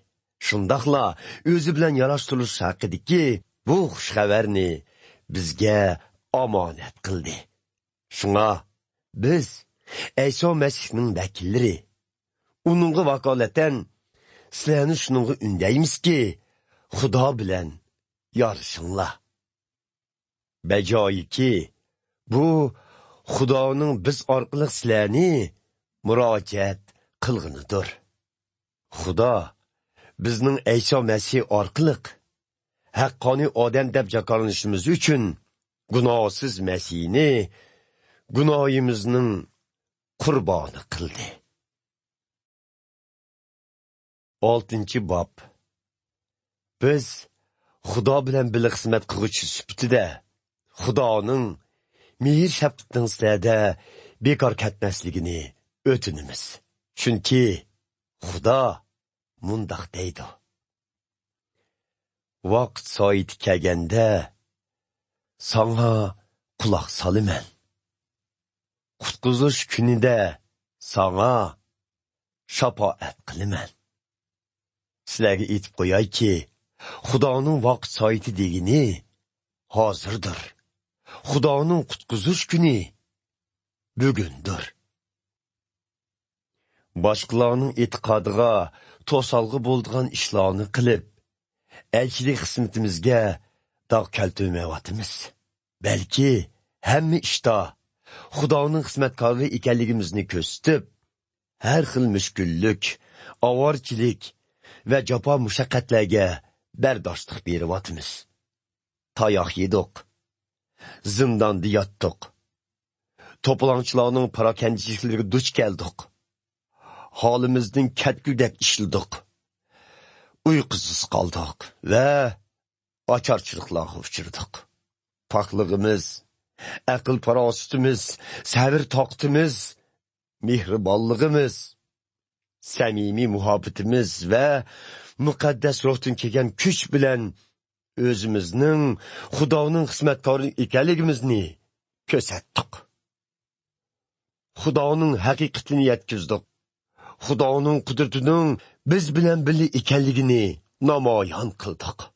شۇنداقلا ئۆزى بىلەن ياراشتۇرۇلۇش ھەققىدىكى بۇ خۇش خەۋەرنى بىزگە ئامانەت قىلدى. شۇڭا بىز ئەيسا مەسىھنىڭ ۋەكىللىرى. ئۇنىڭغا ۋاكالىتەن سىلەرنى شۇنىڭغا ئۈندەيمىزكى، خۇدا بىلەن يارىشىڭلار. بەجايىكى، بۇ خۇدانىڭ بىز ئارقىلىق سىلەرنى مۇراجىئەت قىلغىنىدۇر. خۇدا بىزنىڭ ئەيسا مەسىھ ئارقىلىق ھەققانىي ئادەم دەپ جاكارلىنىشىمىز ئۈچۈن گۇناھسىز مەسىھنى گۇناھىمىزنىڭ قۇربانى قىلدى. ئالتىنچى باب. بىز خۇدا بىلەن بىللە خىزمەت قىلغۇچى سۈپىتىدە خۇدانىڭ مېھىر-شەپقىتىنىڭ سىلەردە بىكار كەتمەسلىكىنى ئۆتۈنىمىز. چۈنكى خۇدا مۇنداق دەيدۇ: «ۋاقىت سائىتى كەلگەندە ساڭا قۇلاق سالىمەن. قۇتقۇزۇش كۈنىدە ساڭا شاپائەت قىلىمەن.» سىلەرگە ئېيتىپ قويايكى، خۇدانىڭ ۋاقىت سائىتى دېگىنى ھازىردۇر. خۇدانىڭ قۇتقۇزۇش كۈنى بۈگۈندۇر. باشقىلارنىڭ ئېتىقادىغا توسالغۇ بولىدىغان ئىشلارنى قىلىپ، ئەلچىلىك خىزمىتىمىزگە داغ كەلتۈرمەيۋاتىمىز. بەلكى ھەممە ئىشتا خۇدانىڭ خىزمەتكارلىرى ئىكەنلىكىمىزنى كۆرسىتىپ، ھەر خىل مۈشكۈللۈك، ئاۋارىچىلىك ۋە جاپا-مۇشەققەتلەرگە بەرداشلىق بېرىۋاتىمىز. تاياق يېدۇق، زىنداندا ياتتۇق، توپىلاڭچىلارنىڭ پاراكەندىچىلىكلىرىگە دۇچ كەلدۇق، ھالىمىزدىن كەتكۈدەك ئىشلىدۇق، ئۇيقۇسىز قالدۇق ۋە ئاچارچىلىقلارغا ئۇچرىدۇق. پاكلىقىمىز، ئەقىل-پاراسىتىمىز، سەۋر-تاقىتىمىز، مېھرىبانلىقىمىز، سەمىمىي مۇھەببىتىمىز ۋە مۇقەددەس روھتىن كەلگەن كۈچ بىلەن ئۆزىمىزنىڭ خۇدانىڭ خىزمەتكارى ئىكەنلىكىمىزنى كۆرسەتتۇق. خۇدانىڭ ھەقىقىتىنى يەتكۈزدۇق. خۇدانىڭ قۇدرىتىنىڭ بىز بىلەن بىللە ئىكەنلىكىنى نامايان قىلدۇق.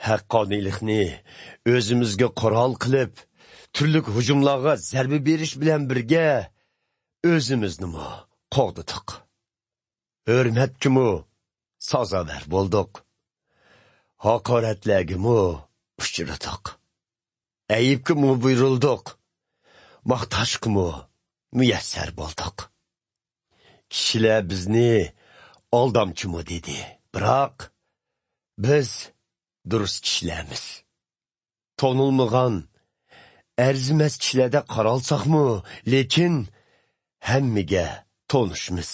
ھەققانىيلىقنى ئۆزىمىزگە قورال قىلىپ، تۈرلۈك ھۇجۇملارغا زەربە بېرىش بىلەن بىرگە، ئۆزىمىزنىمۇ قوغدىدۇق. ھۆرمەتكىمۇ سازاۋەر بولدۇق. ھاقارەتلەرگىمۇ ئۇچرىدۇق. ئەيىبكىمۇ بۇيرۇلدۇق. ماختاشقىمۇ مۇيەسسەر بولدۇق. كىشىلەر بىزنى ئالدامچىمۇ دېدى. بىراق، بىز دۇرۇس كىشىلەرمىز. تونۇلمىغان، ئەرزىمەس كىشىلەردەك قارالساقمۇ، لېكىن ھەممىگە تونۇشمىز.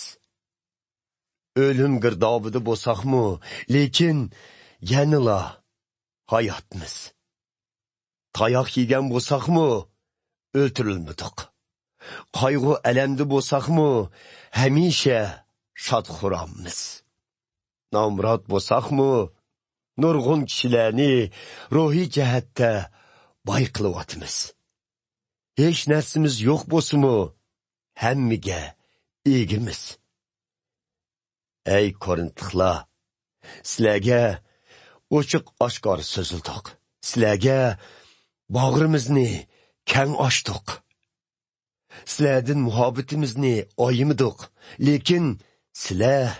ئۆلۈم گىردابىدا بولساقمۇ، لېكىن يەنىلا ھاياتمىز. تاياق يېگەن بولساقمۇ، ئۆلتۈرۈلمىدۇق. قايغۇ-ئەلەمدە بولساقمۇ، ھەمىشە شاد-خۇراممىز. نامرات بولساقمۇ، نۇرغۇن كىشىلەرنى روھىي جەھەتتە باي قىلىۋاتىمىز. ھېچ نەرسىمىز يوق بولسىمۇ، ھەممىگە ئىگىمىز. ئەي كورىنتلىقلار، سىلەرگە ئوچۇق-ئاشكارا سۆزلىدۇق. سىلەرگە باغرىمىزنى كەڭ ئاچتۇق. سىلەردىن مۇھەببىتىمىزنى ئايىمىدۇق، لېكىن سىلەر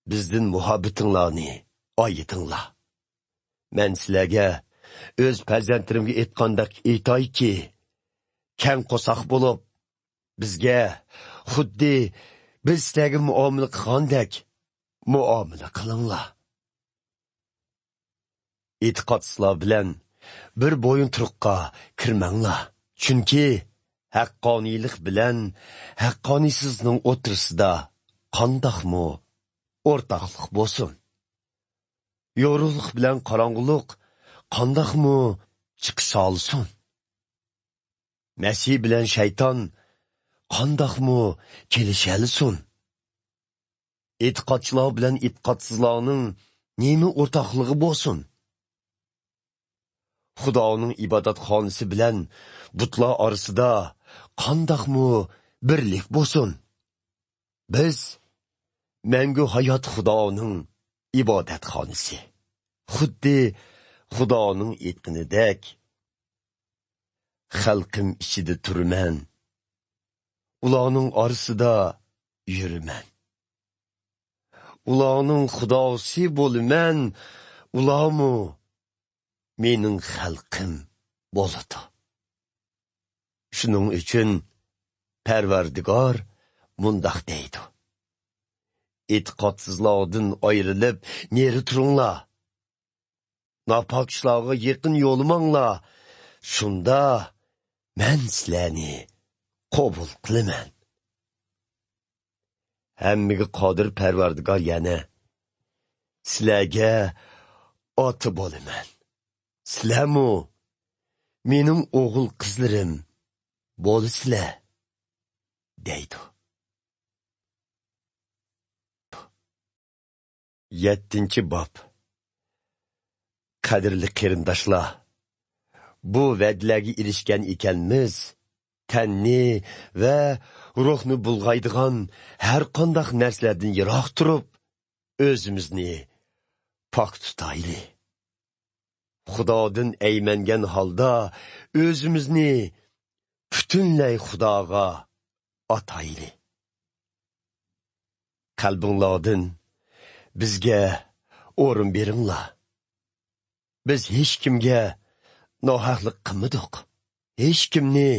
بىزدىن مۇھەببىتىڭلارنى ئايىدىڭلار. مەن سىلەرگە ئۆز پەرزەنتلىرىمگە ئېيتقاندەك ئېيتايكى، كەڭ قورساق بولۇپ، بىزگە خۇددى بىز سىلەرگە مۇئامىلە قىلغاندەك مۇئامىلە قىلىڭلار. ئېتىقادسىزلار بىلەن بىر بويۇنتۇرۇققا كىرمەڭلار. چۈنكى ھەققانىيلىق بىلەن ھەققانىيسىزنىڭ ئوتتۇرىسىدا قانداقمۇ ئورتاقلىق بولسۇن؟ يورۇقلۇق بىلەن قاراڭغۇلۇق قانداقمۇ چىقىشالىسۇن؟ مەسىھ بىلەن شەيتان قانداقمۇ كېلىشەلىسۇن؟ ئېتىقادچىلار بىلەن ئېتىقادسىزلارنىڭ نېمە ئورتاقلىقى بولسۇن؟ خۇدانىڭ ئىبادەتخانىسى بىلەن بۇتلار ئارىسىدا قانداقمۇ بىرلىك بولسۇن؟ بىز مەڭگۈ ھايات خۇدانىڭ ئىبادەتخانىسى. خۇددى خۇدانىڭ ئېيتقىنىدەك، خەلقىم ئىچىدە تۇرىمەن، ئۇلارنىڭ ئارىسىدا يۈرىمەن. ئۇلارنىڭ خۇداسى بولىمەن، ئۇلارمۇ مېنىڭ خەلقىم بولىدۇ. شۇنىڭ ئۈچۈن پەرۋەردىگار مۇنداق دەيدۇ: ئېتىقادسىزلاردىن ئايرىلىپ نېرى تۇرۇڭلار. ناپاك ئىشلارغا يېقىن يولىماڭلار. شۇندا مەن سىلەرنى قوبۇل قىلىمەن. ھەممىگە قادىر پەرۋەردىگار يەنە: سىلەرگە ئاتا بولىمەن. سىلەرمۇ مېنىڭ ئوغۇل قىزلىرىم بولىسىلەر، دەيدۇ. يەتتىنچى باب. قەدىرلىك قېرىنداشلار، بۇ ۋەدىلەرگە ئېرىشكەن ئىكەنمىز، تەننى ۋە روھنى بۇلغايدىغان ھەر قانداق نەرسىلەردىن يىراق تۇرۇپ، ئۆزىمىزنى پاك تۇتايلى. خۇدادىن ئەيمەنگەن ھالدا ئۆزىمىزنى پۈتۈنلەي خۇداغا ئاتايلى. قەلبىڭلاردىن بىزگە ئورۇن بېرىڭلار. بىز ھېچكىمگە ناھەقلىق قىلمىدۇق. ھېچكىمنى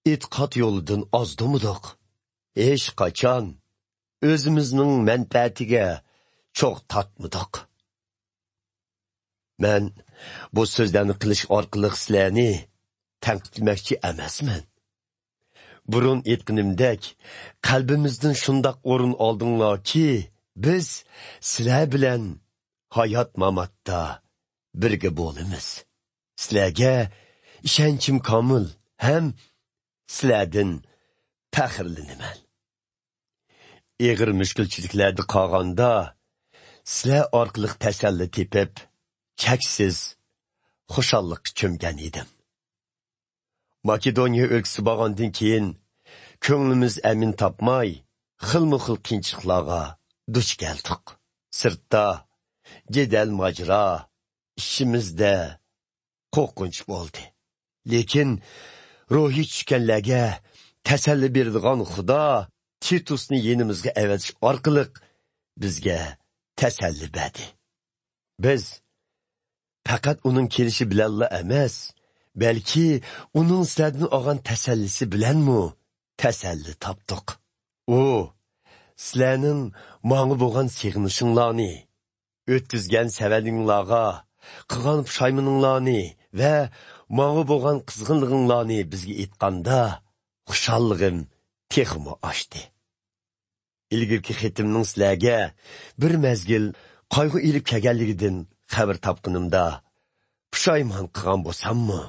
ئېتىقاد يولىدىن ئازدۇرمىدۇق. ھېچقاچان ئۆزىمىزنىڭ مەنپەئەتىگە چوغ تارتمىدۇق. مەن بۇ سۆزلەرنى قىلىش ئارقىلىق سىلەرنى تەنقىدلىمەكچى ئەمەسمەن. بۇرۇن ئېيتقىنىمدەك، قەلبىمىزدىن شۇنداق ئورۇن ئالدىڭلاركى، بىز سىلەر بىلەن ھايات-ماماتتا بىرگە بولىمىز. سىلەرگە ئىشەنچىم كامىل ھەم سىلەردىن پەخىرلىنىمەن. ئېغىر مۈشكۈلچىلىكلەردە قالغاندا، سىلەر ئارقىلىق تەسەللى تېپىپ، چەكسىز خۇشاللىققا چۆمگەن ئىدىم. ماكېدونىيە ئۆلكىسى بارغاندىن كېيىن، كۆڭلىمىز ئەمىن تاپماي، خىلمۇ خىل قىيىنچىلىقلارغا دۇچ كەلدۇق. سىرتتا جېدەل ماجىرا، ئىچىمىزدە قورقۇنچ بولدى. لېكىن روھى چۈشكەنلەرگە تەسەللى بېرىدىغان خۇدا تىتۇسنى يېنىمىزغا ئەۋەتىش ئارقىلىق بىزگە تەسەللى بەردى. بىز پەقەت ئۇنىڭ كېلىشى بىلەنلا ئەمەس، بەلكى ئۇنىڭ سىلەردىن ئالغان تەسەللىسى بىلەنمۇ تەسەللى تاپتۇق. ئۇ سىلەرنىڭ ماڭا بولغان سېغىنىشىڭلارنى، ئۆتكۈزگەن سەۋەنلىرىڭلارغا، قىلغان پۇشايمىنىڭلارنى ۋە ماڭا بولغان قىزغىنلىقىڭلارنى بىزگە ئېيتقاندا، خۇشاللىقىم تېخىمۇ ئاشتى. ئىلگىرىكى خېتىمنىڭ سىلەرگە بىر مەزگىل قايغۇ ئېلىپ كەلگەنلىكىدىن خەۋەر تاپقىنىمدا، پۇشايمان قىلغان بولساممۇ،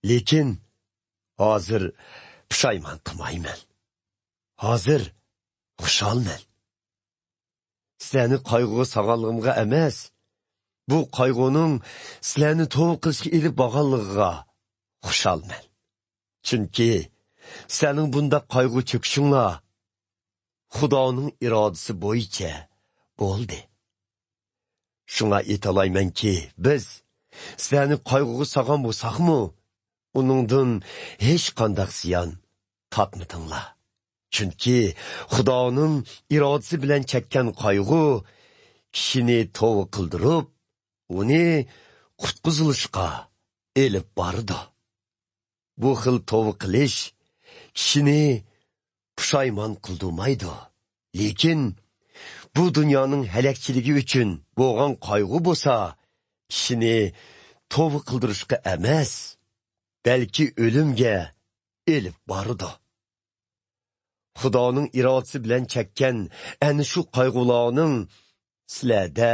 لېكىن ھازىر پۇشايمان قىلمايمەن. ھازىر خۇشالمەن. سىلەرنى قايغۇغا سالغانلىقىمغا ئەمەس، بۇ قايغۇنىڭ سىلەرنى توۋا قىلىشقا ئېلىپ بارغانلىقىغا خۇشالمەن. چۈنكى سىلەرنىڭ بۇنداق قايغۇ چېكىشىڭلار خۇدانىڭ ئىرادىسى بويىچە بولدى. شۇڭا ئېيتالايمەنكى، بىز سىلەرنى قايغۇغا سالغان بولساقمۇ، ئۇنىڭدىن ھېچقانداق زىيان تارتمىدىڭلار. چۈنكى خۇدانىڭ ئىرادىسى بىلەن چەككەن قايغۇ كىشىنى توۋا قىلدۇرۇپ، ئۇنى قۇتقۇزۇلۇشقا ئېلىپ بارىدۇ. بۇ خىل توۋا قىلىش كىشىنى پۇشايمان قىلدۇرمايدۇ. لېكىن بۇ دۇنيانىڭ ھەلەكچىلىكى ئۈچۈن بولغان قايغۇ بولسا، كىشىنى توۋا قىلدۇرۇشقا ئەمەس، بەلكى ئۆلۈمگە ئېلىپ بارىدۇ. خۇدانىڭ ئىرادىسى بىلەن چەككەن ئەنە شۇ قايغۇلارنىڭ سىلەردە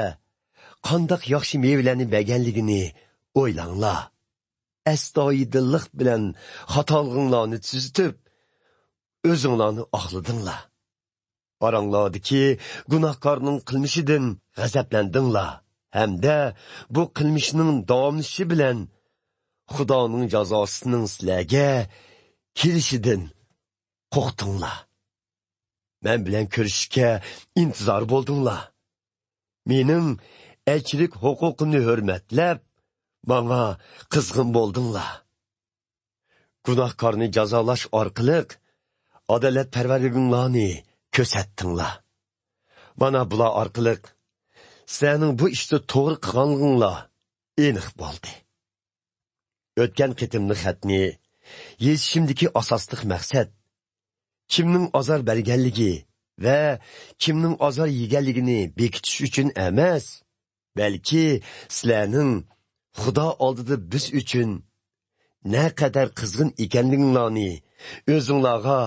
قانداق ياخشى مېۋىلەرنى بەرگەنلىكىنى ئويلاڭلار. ئەستايىدىللىق بىلەن خاتالىقىڭلارنى تۈزىتىپ، ئۆزۈڭلارنى ئاقلىدىڭلار. ئاراڭلاردىكى گۇناھكارنىڭ قىلمىشىدىن غەزەپلەندىڭلار ھەمدە بۇ قىلمىشنىڭ داۋاملىشىشى بىلەن خۇدانىڭ جازاسىنىڭ سىلەرگە كېلىشىدىن قورقتۇڭلار. مەن بىلەن كۆرۈشۈشكە ئىنتىزار بولدۇڭلار. مېنىڭ ئەلچىلىك ھوقۇقۇمنى ھۆرمەتلەپ، ماڭا قىزغىن بولدۇڭلار. گۇناھكارنى جازالاش ئارقىلىق ئادالەتپەرۋەرلىكىڭلارنى كۆرسەتتىڭلار. مانا بۇلار ئارقىلىق سىلەرنىڭ بۇ ئىشتا توغرا قىلغانلىقىڭلار ئېنىق بولدى. ئۆتكەن قېتىملىق خەتنى يېزىشىمدىكى ئاساسلىق مەقسەت، كىمنىڭ ئازار بەرگەنلىكى ۋە كىمنىڭ ئازار يېگەنلىكىنى بېكىتىش ئۈچۈن ئەمەس، بەلكى سىلەرنىڭ خۇدا ئالدىدا بىز ئۈچۈن نەقەدەر قىزغىن ئىكەنلىكىڭلارنى ئۆزۈڭلارغا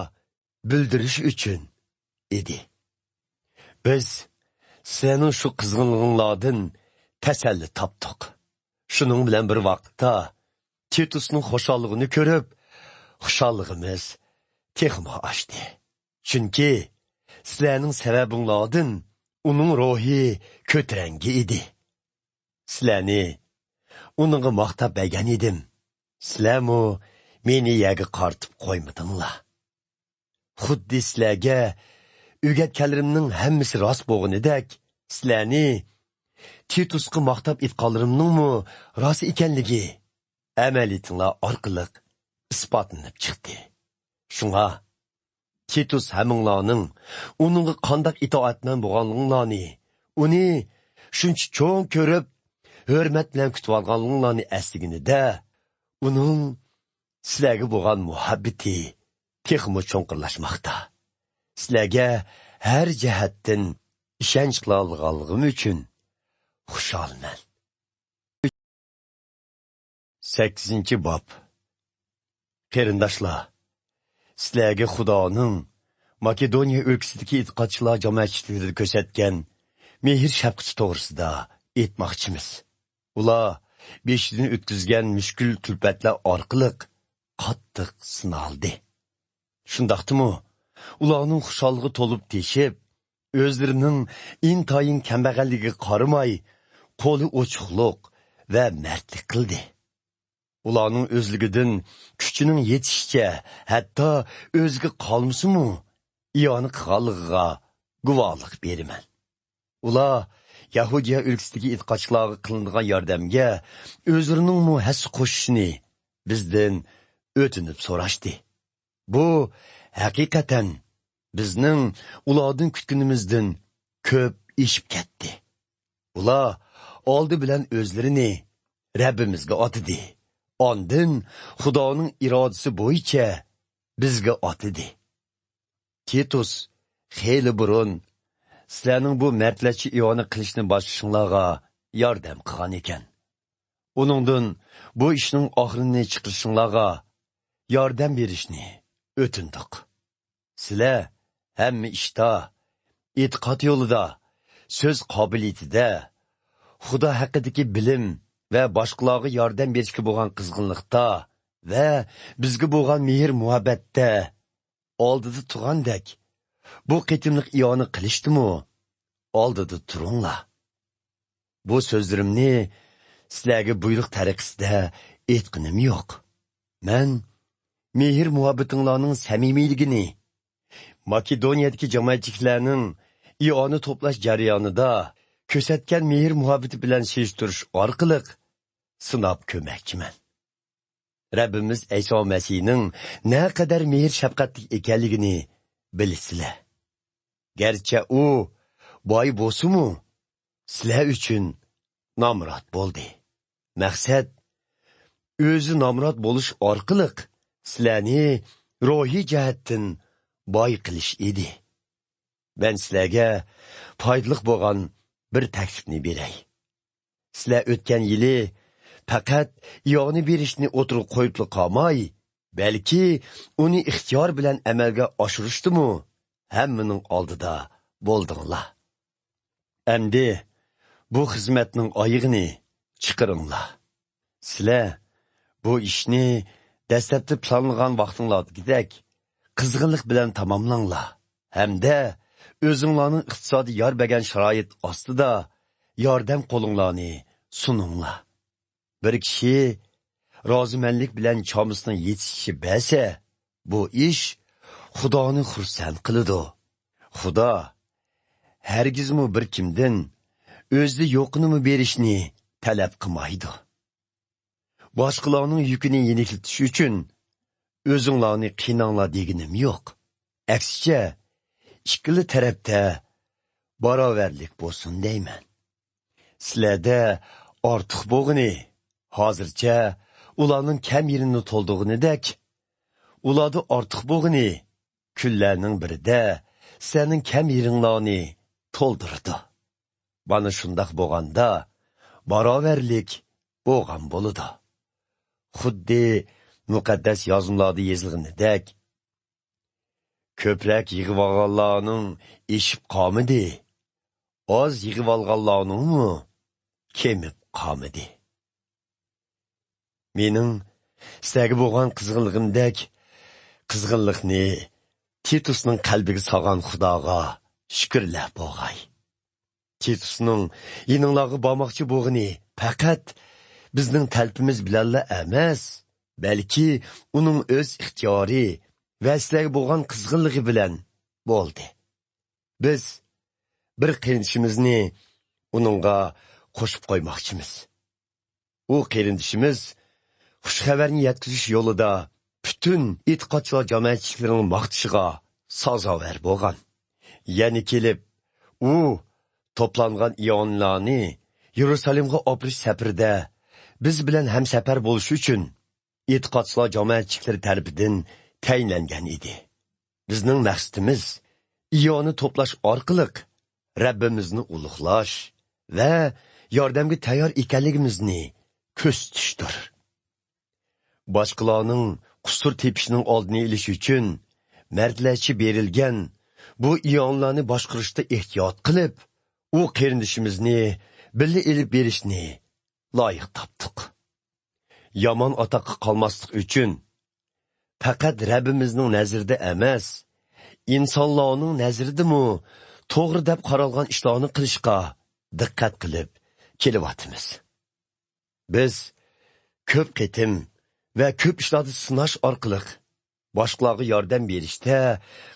بىلدۈرۈش ئۈچۈن ئىدى. بىز سىلەرنىڭ شۇ قىزغىنلىقىڭلاردىن تەسەللى تاپتۇق. شۇنىڭ بىلەن بىر ۋاقىتتا، تىتۇسنىڭ خۇشاللىقىنى كۆرۈپ، خۇشاللىقىمىز تېخىمۇ ئاشتى. چۈنكى سىلەرنىڭ سەۋەبىڭلاردىن ئۇنىڭ روھى كۆتۈرەڭگۈ ئىدى. سىلەرنى ئۇنىڭغا ماختاپ بەرگەن ئىدىم. سىلەرمۇ مېنى يەرگە قارىتىپ قويمىدىڭلار. خۇددى سىلەرگە ئۆگەتكەنلىرىمنىڭ ھەممىسى راست بولغىنىدەك، سىلەرنى تىتۇسقا ماختاپ ئېيتقانلىرىمنىڭمۇ راست ئىكەنلىكى ئەمەلىيىتىڭلار ئارقىلىق ئىسپاتلىنىپ چىقتى. شۇڭا تىتۇس ھەممىڭلارنىڭ ئۇنىڭغا قانداق ئىتائەتمەن بولغانلىقىڭلارنى، ئۇنى شۇنچە چوڭ كۆرۈپ، ھۆرمەت بىلەن كۈتۈۋالغانلىقىڭلارنى ئەسلىگىنىدە، ئۇنىڭ سىلەرگە بولغان مۇھەببىتى تېخىمۇ چوڭقۇرلاشماقتا. سىلەرگە ھەر جەھەتتىن ئىشەنچ قىلالىغانلىقىم ئۈچۈن خۇشالمەن. سەككىزىنچى باب. قېرىنداشلار، سىلەرگە خۇدانىڭ ماكېدونىيە ئۆلكىسىدىكى ئېتىقادچىلار جامائەتچىلىكىدە كۆرسەتكەن مېھىر-شەپقىتى توغرىسىدا ئېيتماقچىمىز. ئۇلار بېشىدىن ئۆتكۈزگەن مۈشكۈل كۈلپەتلەر ئارقىلىق قاتتىق سىنالدى. شۇنداقتىمۇ، ئۇلارنىڭ خۇشاللىقى تولۇپ تېشىپ، ئۆزلىرىنىڭ ئىنتايىن كەمبەغەللىكىگە قارىماي، قولى ئوچۇقلۇق ۋە مەردلىك قىلدى. ئۇلارنىڭ ئۆزلۈكىدىن كۈچىنىڭ يېتىشىچە، ھەتتا ئۆزىگە قالمىسىمۇ، ئىئانە قىلغانلىقىغا گۇۋاھلىق بېرىمەن. ئۇلار يەھۇدىيە ئۆلكىسىدىكى ئېتىقادچىلارغا قىلىنىدىغان ياردەمگە ئۆزلىرىنىڭمۇ ھەسسە قوشۇشىنى بىزدىن ئۆتۈنۈپ سوراشتى. بۇ ھەقىقەتەن بىزنىڭ ئۇلاردىن كۈتكىنىمىزدىن كۆپ ئېشىپ كەتتى. ئۇلار ئالدى بىلەن ئۆزلىرىنى رەببىمىزگە ئاتىدى. ئاندىن خۇدانىڭ ئىرادىسى بويىچە بىزگە ئاتىدى. تىتۇس خېلى بۇرۇن سىلەرنىڭ بۇ مەردلەرچە ئىئانە قىلىشنى باشلىشىڭلارغا ياردەم قىلغان ئىكەن. ئۇنىڭدىن بۇ ئىشنىڭ ئاخىرىنى چىقىرىشىڭلارغا ياردەم بېرىشنى ئۆتۈندۇق. سىلەر ھەممە ئىشتا، ئېتىقاد يولىدا، سۆز قابىلىيىتىدە، خۇدا ھەققىدىكى بىلىم ۋە باشقىلارغا ياردەم بېرىشكە بولغان قىزغىنلىقتا ۋە بىزگە بولغان مېھىر-مۇھەببەتتە ئالدىدا تۇرغاندەك، بۇ قېتىملىق ئىئانە قىلىشتىمۇ ئالدىدا تۇرۇڭلار. بۇ سۆزلىرىمنى سىلەرگە بۇيرۇق تەرىقىسىدە ئېيتقىنىم يوق. مەن مېھىر-مۇھەببىتىڭلارنىڭ سەمىمىيلىكىنى، ماكېدونىيەدىكى جامائەتچىلىكلەرنىڭ ئىئانە توپلاش جەريانىدا كۆرسەتكەن مېھىر-مۇھەببىتى بىلەن سېلىشتۇرۇش ئارقىلىق سىناپ كۆرمەكچىمەن. رەببىمىز ئەيسا مەسىھنىڭ نەقەدەر مېھىر-شەپقەتلىك ئىكەنلىكىنى بىلىسىلەر. گەرچە ئۇ باي بولسىمۇ، سىلەر ئۈچۈن نامرات بولدى. مەقسەت، ئۆزى نامرات بولۇش ئارقىلىق سىلەرنى روھىي جەھەتتىن باي قىلىش ئىدى. مەن سىلەرگە پايدىلىق بولغان بىر تەكلىپنى بېرەي. سىلەر ئۆتكەن يىلى پەقەت ئىئانە بېرىشنى ئوتتۇرىغا قويۇپلا قالماي، بەلكى ئۇنى ئىختىيار بىلەن ئەمەلگە ئاشۇرۇشتىمۇ ھەممىنىڭ ئالدىدا بولدۇڭلار. ئەمدى بۇ خىزمەتنىڭ ئايىغىنى چىقىرىڭلار. سىلەر بۇ ئىشنى دەسلەپتە پىلانلىغان ۋاقتىڭلاردىكىدەك قىزغىنلىق بىلەن تاماملاڭلار ھەمدە ئۆزۈڭلارنىڭ ئىقتىسادىي يار بەرگەن شارائىت ئاستىدا ياردەم قولۇڭلارنى سۇنۇڭلار. بىر كىشى رازىمەنلىك بىلەن چامىسىنىڭ يېتىشىچە بەرسە، بۇ ئىش خۇدانى خۇرسەن قىلىدۇ. خۇدا ھەرگىزمۇ بىر كىمدىن ئۆزىدە يوقىنىمۇ بېرىشنى تەلەپ قىلمايدۇ. باشقىلارنىڭ يۈكىنى يېنىكلىتىش ئۈچۈن ئۆزۈڭلارنى قىيناڭلار دېگىنىم يوق. ئەكسىچە، ئىككىلا تەرەپتە باراۋەرلىك بولسۇن دەيمەن. سىلەردە ئارتۇق بولغىنى، ھازىرچە ئۇلارنىڭ كەم يېرىنى تولدۇرغىنىدەك، ئۇلاردا ئارتۇق بولغىنى كۈنلەرنىڭ بىرىدە سىلەرنىڭ كەم يېرىڭلارنى تولدۇرىدۇ. مانا شۇنداق بولغاندا، باراۋەرلىك بولغان بولىدۇ. خۇددى مۇقەددەس يازمىلاردا يېزىلغىنىدەك، كۆپرەك يىغىۋالغانلارنىڭ ئېشىپ قالمىدى، ئاز يىغىۋالغانلارنىڭمۇ كېمىپ قالمىدى. مېنىڭ سىلەرگە بولغان قىزغىنلىقىمدەك قىزغىنلىقنى تىتۇسنىڭ قەلبىگە سالغان خۇداغا شۈكۈرلەر بولغاي. تىتۇسنىڭ يېنىڭلارغا بارماقچى بولغىنى پەقەت بىزنىڭ تەلىپىمىز بىلەنلا ئەمەس، بەلكى ئۇنىڭ ئۆز ئىختىيارى ۋە سىلەرگە بولغان قىزغىنلىقى بىلەن بولدى. بىز بىر قېرىندىشىمىزنى ئۇنىڭغا قوشۇپ قويماقچىمىز. ئۇ قېرىندىشىمىز خۇش خەۋەرنى يەتكۈزۈش يولىدا پۈتۈن ئېتىقادچىلار جامائەتچىلىكلىرىنىڭ ماختىشىغا سازاۋەر بولغان. يەنە كېلىپ، ئۇ توپلانغان ئىئانىلارنى يېرۇسالېمغا ئاپىرىش سەپىرىدە بىز بىلەن ھەمسەپەر بولۇش ئۈچۈن ئېتىقادچىلار جامائەتچىلىكلىرى تەرىپىدىن تەيىنلەنگەن ئىدى. بىزنىڭ مەقسىتىمىز ئىئانە توپلاش ئارقىلىق رەببىمىزنى ئۇلۇغلاش ۋە ياردەمگە تەييار ئىكەنلىكىمىزنى كۆرسىتىشتۇر. باشقىلارنىڭ قۇسۇر تېپىشىنىڭ ئالدىنى ئېلىش ئۈچۈن مەردلەرچە بېرىلگەن بۇ ئىئانىلارنى باشقۇرۇشتا ئېھتىيات قىلىپ، ئۇ قېرىندىشىمىزنى بىللە ئېلىپ بېرىشنى لايىق تاپتۇق. يامان ئاتاققا قالماسلىق ئۈچۈن، پەقەت رەببىمىزنىڭ نەزىرىدە ئەمەس، ئىنسانلارنىڭ نەزىرىدىمۇ توغرا دەپ قارالغان ئىشلارنى قىلىشقا دىققەت قىلىپ كېلىۋاتىمىز. بىز كۆپ قېتىم ۋە كۆپ ئىشلاردا سىناش ئارقىلىق باشقىلارغا ياردەم بېرىشتە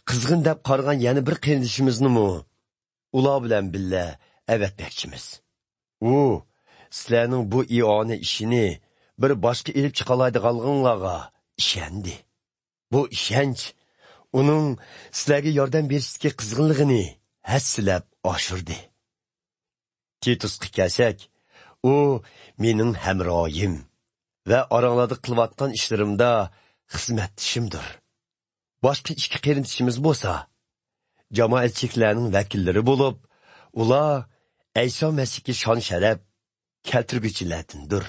قىزغىن دەپ قارىغان يەنە بىر قېرىندىشىمىزنىمۇ ئۇلار بىلەن بىللە ئەۋەتمەكچىمىز. ئۇ سىلەرنىڭ بۇ ئىئانە ئىشىنى بىر باشقا ئېلىپ چىقالايدىغانلىقىڭلارغا ئىشەندى. بۇ ئىشەنچ ئۇنىڭ سىلەرگە ياردەم بېرىشتىكى قىزغىنلىقىنى ھەسسىلەپ ئاشۇردى. تىتۇسقا كەلسەك، ئۇ مېنىڭ ھەمراھىم ۋە ئاراڭلاردا قىلىۋاتقان ئىشلىرىمدا خىزمەتدىشىمدۇر. باشقا ئىككى قېرىندىشىمىز بولسا جامائەتچىلىكلەرنىڭ ۋەكىللىرى بولۇپ، ئۇلار ئەيسا مەسىھكە شان-شەرەپ كەلتۈرگۈچىلەردىندۇر.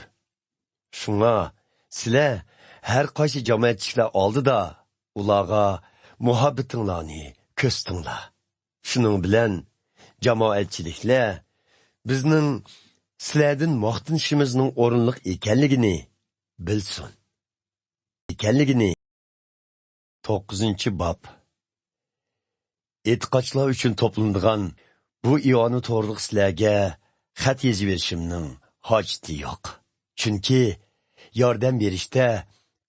شۇڭا سىلەر ھەر قايسى جامائەتچىلىكلەر ئالدىدا ئۇلارغا مۇھەببىتىڭلارنى كۆرسىتىڭلار. شۇنىڭ بىلەن جامائەتچىلىكلەر بىزنىڭ سىلەردىن ماختىنىشىمىزنىڭ ئورۇنلۇق ئىكەنلىكىنى بىلسۇن. ئىكەنلىكىنى. توققۇزىنچى باب. ئېتىقادچىلار ئۈچۈن توپلىنىدىغان بۇ ئىئانە توغرىلىق سىلەرگە خەت يېزىۋېرىشىمنىڭ ھاجىتى يوق. چۈنكى ياردەم بېرىشتە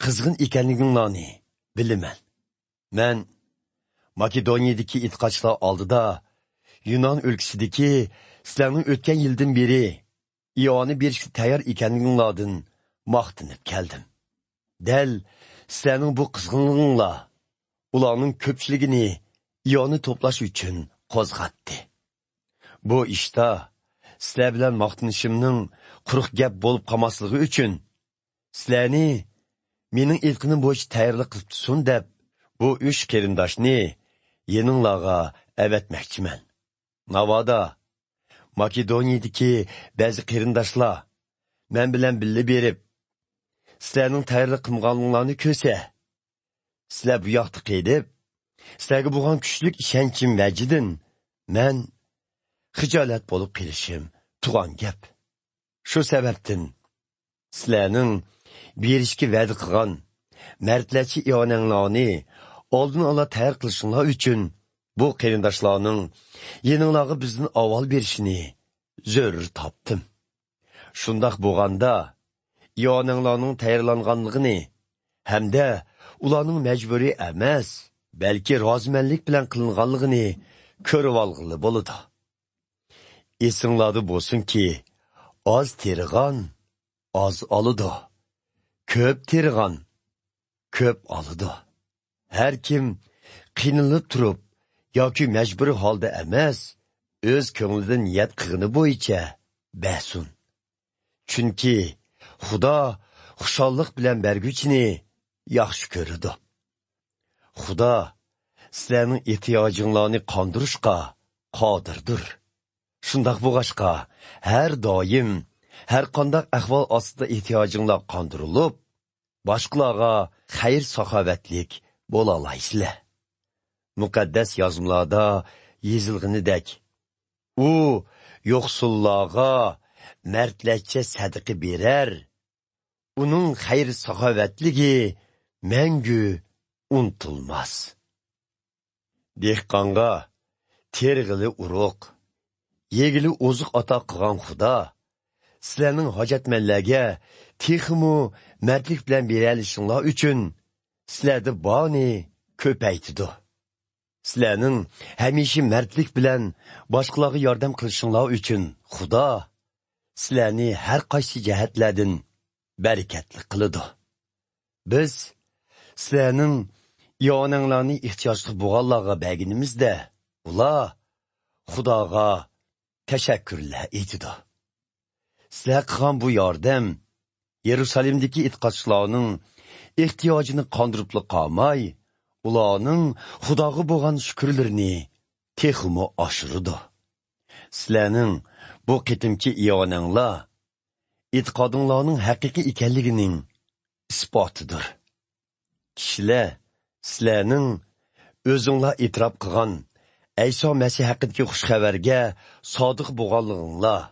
قىزغىن ئىكەنلىكىڭلارنى بىلىمەن. مەن ماكېدونىيەدىكى ئېتىقادچىلار ئالدىدا يۇنان ئۆلكىسىدىكى سىلەرنىڭ ئۆتكەن يىلدىن بېرى ئىئانە بېرىشكە تەييار ئىكەنلىكىڭلاردىن ماختىنىپ كەلدىم. دەل سىلەرنىڭ بۇ قىزغىنلىقىڭلار ئۇلارنىڭ كۆپچىلىكىنى ئىئانە توپلاش ئۈچۈن قوزغاتتى. بۇ ئىشتا سىلەر بىلەن ماختىنىشىمنىڭ قۇرۇق گەپ بولۇپ قالماسلىقى ئۈچۈن، سىلەرنى مېنىڭ ئېيتقىنىم بويىچە تەييارلىق قىلىپ تۇرسۇن دەپ، بۇ ئۈچ قېرىنداشنى يېنىڭلارغا ئەۋەتمەكچىمەن. ناۋادا ماكېدونىيەدىكى بەزى قېرىنداشلار مەن بىلەن بىللە بېرىپ، سىلەرنىڭ تەييارلىق قىلمىغانلىقىڭلارنى كۆرسە، سىلەر بۇ ياقتا قېلىپ، سىلەرگە بولغان كۈچلۈك ئىشەنچىم ۋەجىدىن مەن خىجالەت بولۇپ قېلىشىم تۇغان گەپ. شۇ سەۋەبتىن سىلەرنىڭ بېرىشكە ۋەدە قىلغان مەردلەرچە ئىئانەڭلارنى ئالدىن ئالا تەييار قىلىشىڭلار ئۈچۈن بۇ قېرىنداشلارنىڭ يېنىڭلارغا بىزدىن ئاۋۋال بېرىشىنى زۆرۈر تاپتىم. شۇنداق بولغاندا، ئىئانەڭلارنىڭ تەييارلانغانلىقىنى ھەمدە ئۇلارنىڭ مەجبۇرىي ئەمەس، بەلكى رازىمەنلىك بىلەن قىلىنغانلىقىنى كۆرۈۋالغىلى بولىدۇ. ئېسىڭلاردا بولسۇنكى، ئاز تېرىغان ئاز ئالىدۇ، كۆپ تېرىغان كۆپ ئالىدۇ. ھەر كىم قىينىلىپ تۇرۇپ ياكى مەجبۇرىي ھالدا ئەمەس، ئۆز كۆڭلىدىن نىيەت قىلغىنى بويىچە بەرسۇن. چۈنكى خۇدا خۇشاللىق بىلەن بەرگۈچىنى ياخشى كۆرىدۇ. خۇدا سىلەرنىڭ ئېھتىياجىڭلارنى قاندۇرۇشقا قادىردۇر. شۇنداق بولغاچقا، ھەر دائىم ھەر قانداق ئەھۋال ئاستىدا ئېھتىياجىڭلار قاندۇرۇلۇپ، باشقىلارغا خەير-ساخاۋەتلىك بولالايسىلەر. مۇقەددەس يازمىلاردا يېزىلغىنىدەك، ئۇ يوقسۇللارغا مەردلەرچە سەدىقە بېرەر، ئۇنىڭ خەير-ساخاۋەتلىكى مەڭگۈ ئۇنتۇلماس. دېھقانغا تېرىغىلى ئۇرۇق، يېگىلى ئوزۇق ئاتا قىلغان خۇدا سىلەرنىڭ ھاجەتمەنلەرگە تېخىمۇ مەردلىك بىلەن بېرەلىشىڭلار ئۈچۈن سىلەردە بارنى كۆپەيتىدۇ. سىلەرنىڭ ھەمىشە مەردلىك بىلەن باشقىلارغا ياردەم قىلىشىڭلار ئۈچۈن خۇدا سىلەرنى ھەر قايسى جەھەتلەردىن بەرىكەتلىك قىلىدۇ. بىز سىلەرنىڭ ئىئانەڭلارنى ئېھتىياجلىق بولغانلارغا بەرگىنىمىزدە، ئۇلار خۇداغا تەشەككۈرلەر ئېيتىدۇ. سىلەر قىلغان بۇ ياردەم يېرۇسالېمدىكى ئېتىقادچىلارنىڭ ئېھتىياجىنى قاندۇرۇپلا قالماي، ئۇلارنىڭ خۇداغا بولغان شۈكۈرلىرىنى تېخىمۇ ئاشۇرىدۇ. سىلەرنىڭ بۇ قېتىمكى ئىئانەڭلار ئېتىقادىڭلارنىڭ ھەقىقىي ئىكەنلىكىنىڭ ئىسپاتىدۇر. كىشىلەر سىلەرنىڭ ئۆزۈڭلار ئېتىراپ قىلغان ئەيسا مەسىھ ھەققىدىكى خۇش خەۋەرگە سادىق بولغانلىقىڭلار،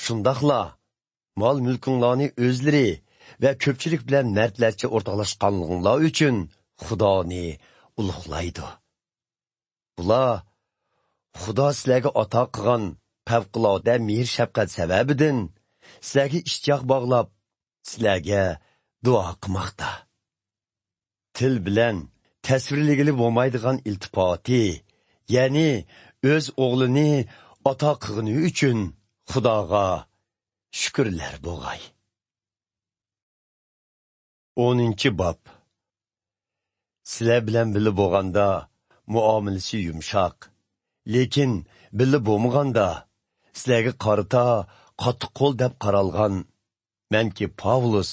شۇنداقلا مال-مۈلكۈڭلارنى ئۆزلىرى ۋە كۆپچىلىك بىلەن مەردلەرچە ئورتاقلاشقانلىقىڭلار ئۈچۈن خۇدانى ئۇلۇغلايدۇ. بۇلار خۇدا سىلەرگە ئاتا قىلغان پەۋقۇلئاددە مېھىر-شەپقەت سەۋەبىدىن سىلەرگە ئىشتىياق باغلاپ، سىلەرگە دۇئا قىلماقتا. تىل بىلەن تەسۋىرلىگىلى بولمايدىغان ئىلتىپاتى، يەنى ئۆز ئوغلىنى ئاتا قىلغىنى ئۈچۈن خۇداغا شۈكۈرلەر بولغاي. ئونىنچى باب. سىلەر بىلەن بىللە بولغاندا مۇئامىلىسى يۇمشاق، لېكىن بىللە بولمىغاندا سىلەرگە قارىتا قاتتىق قول دەپ قارالغان مەنكى پاۋلۇس،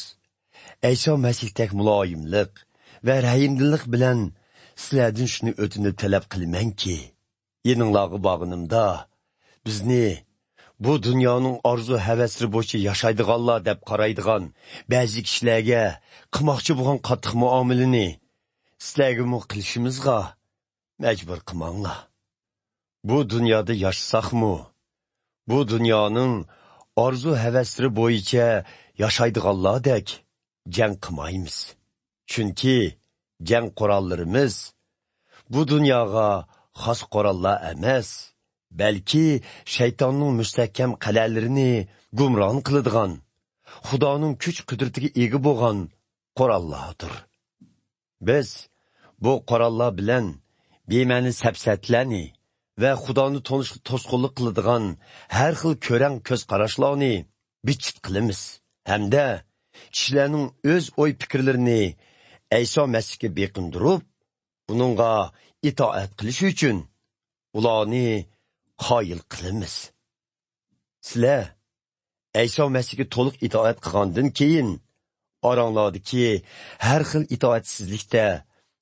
ئەيسا مەسىھتەك مۇلايىملىق ۋە رەھىمدىللىق بىلەن سىلەردىن شۇنى ئۆتۈنۈپ تەلەپ قىلىمەنكى، يېنىڭلارغا بارغىنىمدا، بىزنى بۇ دۇنيانىڭ ئارزۇ-ھەۋەسلىرى بويىچە ياشايدىغانلار دەپ قارايدىغان بەزى كىشىلەرگە قىلماقچى بولغان قاتتىق مۇئامىلىنى سىلەرگىمۇ قىلىشىمىزغا مەجبۇر قىلماڭلار. بۇ دۇنيادا ياشىساقمۇ، بۇ دۇنيانىڭ ئارزۇ-ھەۋەسلىرى بويىچە ياشايدىغانلاردەك جەڭ قىلمايمىز. چۈنكى جەڭ قوراللىرىمىز بۇ دۇنياغا خاس قوراللار ئەمەس، بەلكى شەيتاننىڭ مۇستەھكەم قەلئەلىرىنى گۇمران قىلىدىغان، خۇدانىڭ كۈچ-قۇدرىتىگە ئىگە بولغان قوراللاردۇر. بىز بۇ قوراللار بىلەن بىمەنە سەپسەتىلەرنى ۋە خۇدانى تونۇشقا توسقۇنلۇق قىلىدىغان ھەر خىل كۆرەڭ كۆز قاراشلارنى بىتچىت قىلىمىز ھەمدە كىشىلەرنىڭ ئۆز ئوي پىكىرلىرىنى ئەيسا مەسىھكە بېقىندۇرۇپ، ئۇنىڭغا ئىتائەت قىلىشى ئۈچۈن ئۇلارنى قايىل قىلىمىز. سىلەر ئەيسا مەسىھكە تولۇق ئىتائەت قىلغاندىن كېيىن، ئاراڭلاردىكى ھەر خىل ئىتائەتسىزلىكتە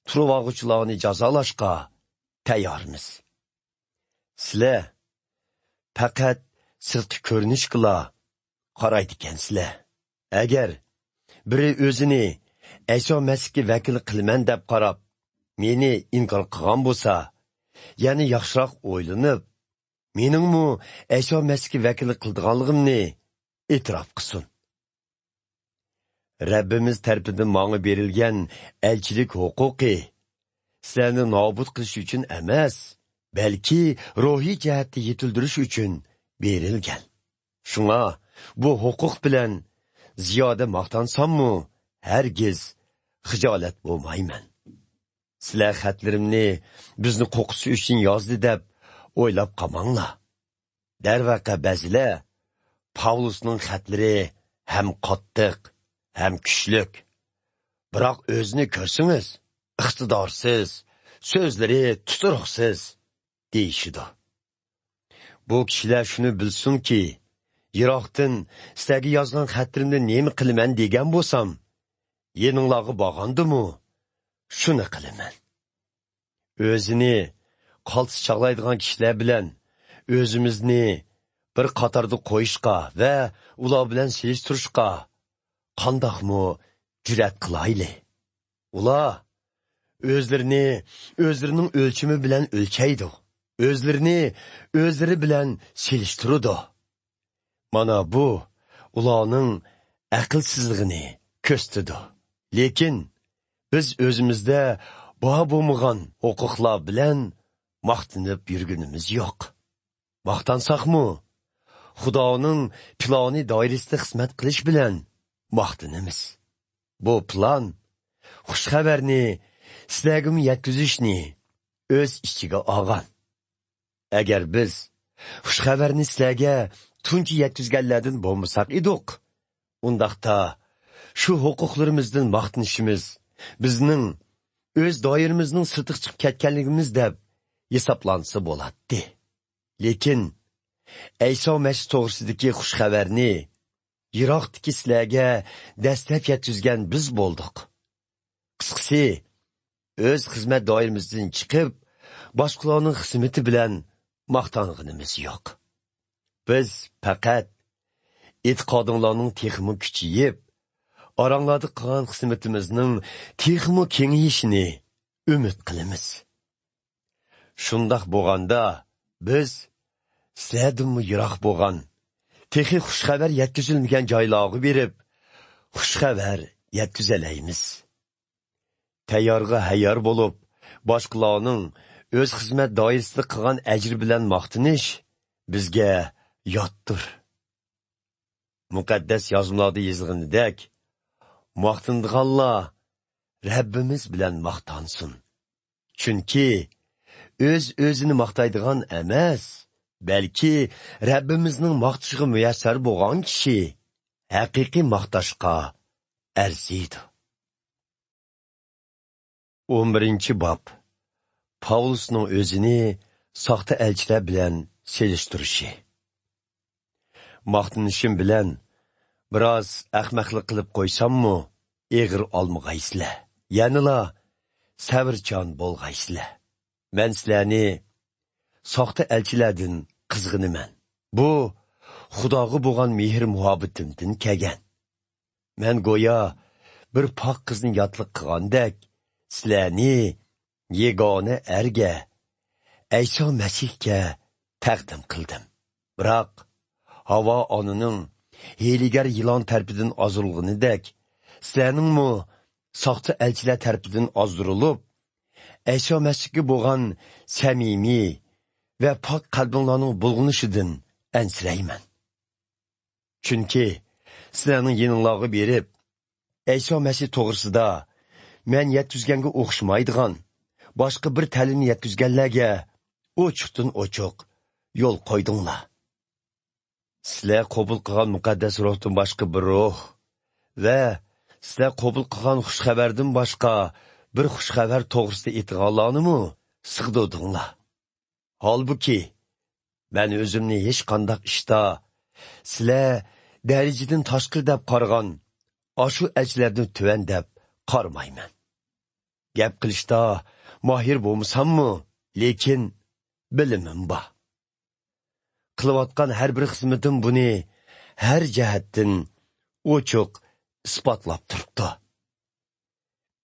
تۇرۇۋالغۇچىلارنى جازالاشقا تەييارمىز. سىلەر پەقەت سىرتقى كۆرۈنۈشكىلا قارايدىكەنسىلەر. ئەگەر بىرى ئۆزىنى ئەيسا مەسىھكە ۋەكىل قىلىمەن دەپ قاراپ، مېنى ئىنكار قىلغان بولسا، يەنە ياخشىراق ئويلىنىپ، مېنىڭمۇ ئەيسا مەسىھكە ۋەكىللىك قىلىدىغانلىقىمنى ئېتىراپ قىلسۇن. رەببىمىز تەرىپىدىن ماڭا بېرىلگەن ئەلچىلىك ھوقۇقى سىلەرنى نابۇت قىلىش ئۈچۈن ئەمەس، بەلكى روھىي جەھەتتە يېتىلدۈرۈش ئۈچۈن بېرىلگەن. شۇڭا بۇ ھوقۇق بىلەن زىيادە ماختانساممۇ، ھەرگىز خىجالەت بولمايمەن. سىلەر خەتلىرىمنى بىزنى قورقۇتۇش ئۈچۈن يازدى دەپ ئويلاپ قالماڭلار. دەرۋەقە، بەزىلەر پاۋلۇسنىڭ خەتلىرى ھەم قاتتىق، ھەم كۈچلۈك. بىراق ئۆزىنى كۆرسىڭىز، ئىقتىدارسىز، سۆزلىرى تۇتۇرۇقسىز، دېيىشىدۇ. بۇ كىشىلەر شۇنى بىلسۇنكى، يىراقتىن سىلەرگە يازغان خەتلىرىمنى نېمە قىلىمەن دېگەن بولسام، يېنىڭلارغا بارغاندىمۇ شۇنى قىلىمەن. ئۆزىنى قالتىس چاغلايدىغان كىشىلەر بىلەن ئۆزىمىزنى بىر قاتاردا قويۇشقا ۋە ئۇلار بىلەن سېلىشتۇرۇشقا قانداقمۇ جۈرئەت قىلايلى؟ ئۇلار ئۆزلىرىنى ئۆزلىرىنىڭ ئۆلچىمى بىلەن ئۆلچەيدۇ، ئۆزلىرىنى ئۆزلىرى بىلەن سېلىشتۇرىدۇ. مانا بۇ ئۇلارنىڭ ئەقىلسىزلىقىنى كۆرسىتىدۇ. لېكىن بىز ئۆزىمىزدە بار بولمىغان ھوقۇقلار بىلەن ماختىنىپ يۈرگىنىمىز يوق. ماختانساقمۇ، خۇدانىڭ پىلانى دائىرىسىدە خىزمەت قىلىش بىلەن ماختىنىمىز. بۇ پىلان خۇش خەۋەرنى سىلەرگىمۇ يەتكۈزۈشنى ئۆز ئىچىگە ئالغان. ئەگەر بىز خۇش خەۋەرنى سىلەرگە تۇنجى يەتكۈزگەنلەردىن بولمىساق ئىدۇق، ئۇنداقتا شۇ ھوقۇقلىرىمىزدىن ماختىنىشىمىز بىزنىڭ ئۆز دائىرىمىزنىڭ سىرتىغا چىقىپ كەتكەنلىكىمىز دەپ ھېسابلانسا بولاتتى. لېكىن ئەيسا مەسىھ توغرىسىدىكى خۇش خەۋەرنى يىراقتىكى سىلەرگە دەسلەپ يەتكۈزگەن بىز بولدۇق. قىسقىسى، ئۆز خىزمەت دائىرىمىزدىن چىقىپ، باشقىلارنىڭ خىزمىتى بىلەن ماختانغىنىمىز يوق. بىز پەقەت ئېتىقادىڭلارنىڭ تېخىمۇ كۈچىيىپ، ئاراڭلاردا قىلغان خىزمىتىمىزنىڭ تېخىمۇ كېڭىيىشىنى ئۈمىد قىلىمىز. شۇنداق بولغاندا، بىز سىلەردىنمۇ يىراق بولغان، تېخى خۇش خەۋەر يەتكۈزۈلمىگەن جايلارغا بېرىپ، خۇش خەۋەر يەتكۈزەلەيمىز. تەييارغا ھەييار بولۇپ، باشقىلارنىڭ ئۆز خىزمەت دائىرىسىدە قىلغان ئەجرى بىلەن ماختىنىش بىزگە ياتتۇر. مۇقەددەس يازمىلاردا يېزىلغىنىدەك، ماختىنىدىغانلار رەببىمىز بىلەن ماختانسۇن. چۈنكى ئۆز-ئۆزىنى ماختايدىغان ئەمەس، بەلكى رەببىمىزنىڭ ماختىشىغا مۇيەسسەر بولغان كىشى ھەقىقىي ماختاشقا ئەرزىيدۇ. ئون بىرىنچى باب. پاۋلۇسنىڭ ئۆزىنى ساختا ئەلچىلەر بىلەن سېلىشتۇرۇشى. ماختىنىشىم بىلەن بىراز ئەخمەقلىق قىلىپ قويساممۇ، ئېغىر ئالمىغايسىلەر. يەنىلا سەۋرچان بولغايسىلەر. مەن سىلەرنى ساختا ئەلچىلەردىن قىزغىنىمەن. بۇ خۇداغا بولغان مېھىر-مۇھەببىتىمدىن كەلگەن. مەن گويا بىر پاك قىزنى ياتلىق قىلغاندەك، سىلەرنى يېگانە ئەرگە، ئەيسا مەسىھكە تەقدىم قىلدىم. بىراق، ھاۋا ئانىنىڭ ھىيلىگەر يىلان تەرىپىدىن ئازدۇرۇلغىنىدەك، سىلەرنىڭمۇ ساختا ئەلچىلەر تەرىپىدىن ئازدۇرۇلۇپ، ئەيسا مەسىھكە بولغان سەمىمىي ۋە پاك قەلبىڭلارنىڭ بۇلغىنىشىدىن ئەنسىرەيمەن. چۈنكى سىلەرنىڭ يېنىڭلارغا بېرىپ، ئەيسا مەسىھ توغرىسىدا مەن يەتكۈزگەنگە ئوخشىمايدىغان باشقا بىر تەلىمنى يەتكۈزگەنلەرگە ئوچۇقتىن ئوچۇق يول قويدۇڭلار. سىلەر قوبۇل قىلغان مۇقەددەس روھتىن باشقا بىر روھ ۋە سىلەر قوبۇل قىلغان خۇش خەۋەردىن باشقا بىر خۇش خەۋەر توغرىسىدا ئېيتىلغانلارنىمۇ سىغدۇردۇڭلار. ھالبۇكى، مەن ئۆزۈمنى ھېچقانداق ئىشتا سىلەر دەرىجىدىن تاشقىرى دەپ قارىغان ئاشۇ ئەلچىلەردىن تۆۋەن دەپ قارىمايمەن. گەپ قىلىشتا ماھىر بولمىساممۇ، لېكىن بىلىمىم بار. قىلىۋاتقان ھەر بىر خىزمىتىم بۇنى ھەر جەھەتتىن ئوچۇق ئىسپاتلاپ تۇرۇپتۇ.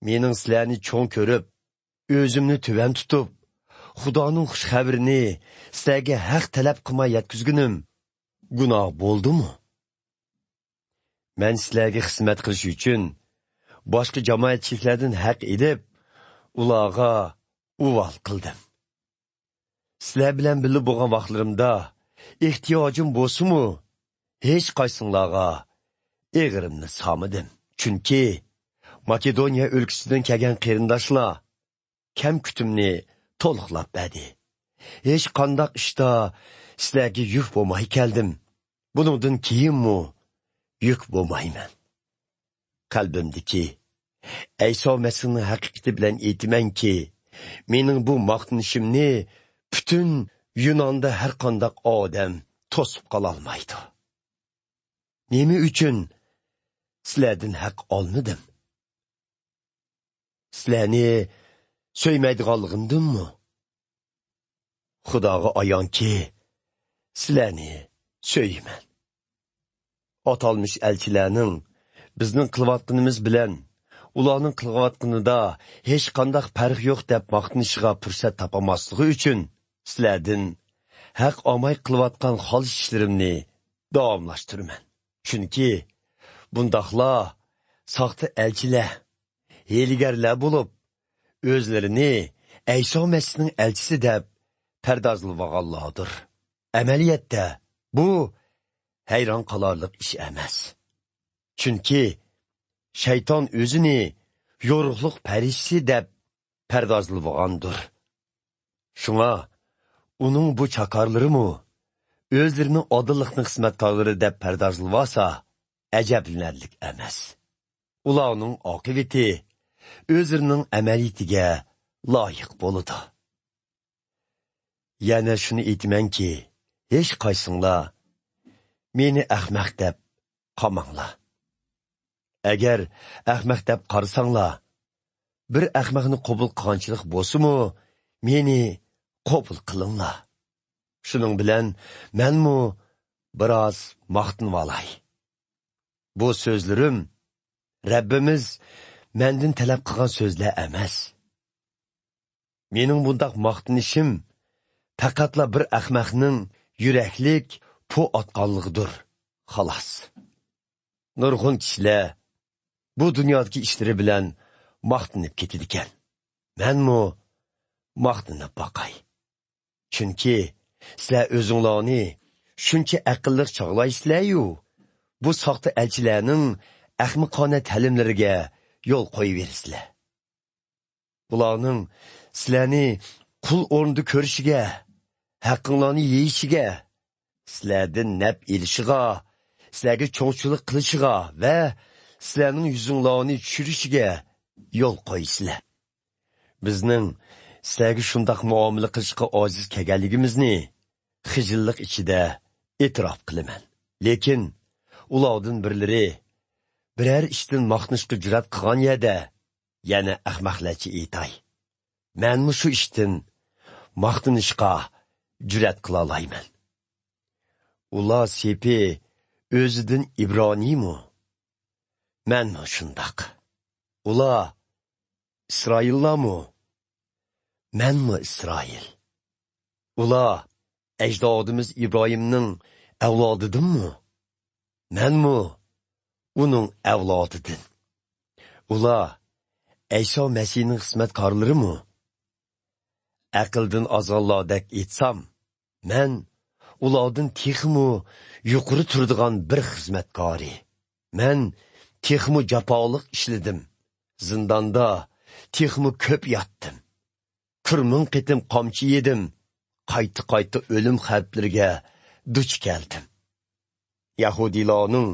مېنىڭ سىلەرنى چوڭ كۆرۈپ، ئۆزۈمنى تۆۋەن تۇتۇپ، خۇدانىڭ خۇش خەۋىرىنى سىلەرگە ھەق تەلەپ قىلماي يەتكۈزگىنىم گۇناھ بولدىمۇ؟ مەن سىلەرگە خىزمەت قىلىش ئۈچۈن باشقا جامائەتچىلىكلەردىن ھەق ئېلىپ، ئۇلارغا ئۇۋال قىلدىم. سىلەر بىلەن بىللە بولغان ۋاقىتلىرىمدا ئېھتىياجىم بولسىمۇ، ھېچقايسىڭلارغا ئېغىرىمنى سالمىدىم. چۈنكى ماكېدونىيە ئۆلكىسىدىن كەلگەن قېرىنداشلار كەم-كۈتۈمنى تولۇقلاپ بەردى. ھېچقانداق ئىشتا سىلەرگە يۈك بولماي كەلدىم. بۇنىڭدىن كېيىنمۇ يۈك بولمايمەن. قەلبىمدىكى ئەيسا مەسىھنىڭ ھەقىقىتى بىلەن ئېيتىمەنكى، مېنىڭ بۇ ماختىنىشىمنى پۈتۈن يۇناندا ھەر قانداق ئادەم توسۇپ قالالمايدۇ. نېمە ئۈچۈن سىلەردىن ھەق ئالمىدىم؟ سىلەرنى سۆيمەيدىغانلىقىمدىنمۇ؟ خۇداغا ئايانكى، سىلەرنى سۆيىمەن. ئاتالمىش ئەلچىلەرنىڭ بىزنىڭ قىلىۋاتقىنىمىز بىلەن ئۇلارنىڭ قىلىۋاتقىنىدا ھېچقانداق پەرق يوق دەپ ماختىنىشىغا پۇرسەت تاپالماسلىقى ئۈچۈن، سىلەردىن ھەق ئالماي قىلىۋاتقان خالىس ئىشلىرىمنى داۋاملاشتۇرىمەن. چۈنكى بۇنداقلار ساختا ئەلچىلەر، ھىيلىگەرلەر بولۇپ، ئۆزلىرىنى ئەيسا مەسىھنىڭ ئەلچىسى دەپ پەردازلىۋالغانلاردۇر. ئەمەلىيەتتە، بۇ ھەيران قالارلىق ئىش ئەمەس. چۈنكى شەيتان ئۆزىنى يورۇقلۇق پەرىشتىسى دەپ پەردازلىۋالغاندۇر. شۇڭا ئۇنىڭ بۇ چاكارلىرىمۇ ئۆزلىرىنى ئادىللىقنىڭ خىزمەتكارلىرى دەپ پەردازلىۋالسا، ئەجەبلىنەرلىك ئەمەس. ئۇلارنىڭ ئاقىۋىتى ئۆزلىرىنىڭ ئەمەلىيىتىگە لايىق بولىدۇ. يەنە شۇنى ئېيتىمەنكى، ھېچقايسىڭلار مېنى ئەخمەق دەپ قارىماڭلار. ئەگەر ئەخمەق دەپ قارىساڭلار، بىر ئەخمەقنى قوبۇل قىلغانچىلىك بولسىمۇ، مېنى قوبۇل قىلىڭلار. شۇنىڭ بىلەن مەنمۇ بىراز ماختىنىۋالاي. بۇ سۆزلىرىم رەببىمىز مەندىن تەلەپ قىلغان سۆزلەر ئەمەس. مېنىڭ بۇنداق ماختىنىشىم پەقەتلا بىر ئەخمەقنىڭ يۈرەكلىك پو ئاتقانلىقىدۇر، خالاس. نۇرغۇن كىشىلەر بۇ دۇنيادىكى ئىشلىرى بىلەن ماختىنىپ كېتىدىكەن. مەنمۇ ماختىنىپ باقاي. چۈنكى سىلەر ئۆزۈڭلارنى شۇنچە ئەقىللىق چاغلايسىلەر-يۇ، بۇ ساختا ئەلچىلەرنىڭ ئەخمىقانە تەلىملىرىگە يول قويۇۋېرىسىلەر. بۇلارنىڭ سىلەرنى قۇل ئورنىدا كۆرۈشىگە، ھەققىڭلارنى يېيىشىگە، سىلەردىن نەپ ئېلىشىغا، سىلەرگە چوڭچىلىق قىلىشىغا ۋە سىلەرنىڭ يۈزۈڭلارنى چۈشۈرۈشىگە يول قويىسىلەر. بىزنىڭ سىلەرگە شۇنداق مۇئامىلە قىلىشقا ئاجىز كەلگەنلىكىمىزنى خىجىللىق ئىچىدە ئېتىراپ قىلىمەن. لېكىن ئۇلاردىن بىرلىرى بىرەر ئىشتىن ماختىنىشقا جۈرئەت قىلغان يەردە، يەنە ئەخمەقلەرچە ئېيتاي، مەنمۇ شۇ ئىشتىن ماختىنىشقا جۈرئەت قىلالايمەن. ئۇلار سېپى ئۆزىدىن ئىبرانىيمۇ؟ مەنمۇ شۇنداق. ئۇلار ئىسرائىللارمۇ؟ مەنمۇ ئىسرائىل. ئۇلار ئەجدادىمىز ئىبراھىمنىڭ ئەۋلادىدىنمۇ؟ مەنمۇ ئۇنىڭ ئەۋلادىدىن. ئۇلار ئەيسا مەسىھنىڭ خىزمەتكارلىرىمۇ؟ ئەقىلدىن ئازغانلاردەك ئېيتسام، مەن ئۇلاردىن تېخىمۇ يۇقىرى تۇرىدىغان بىر خىزمەتكارى. مەن تېخىمۇ جاپالىق ئىشلىدىم. زىنداندا تېخىمۇ كۆپ ياتتىم. كۈرمىڭ قېتىم قامچا يېدىم. قايتا-قايتا ئۆلۈم خەۋپلىرىگە دۇچ كەلدىم. يەھۇدىيلارنىڭ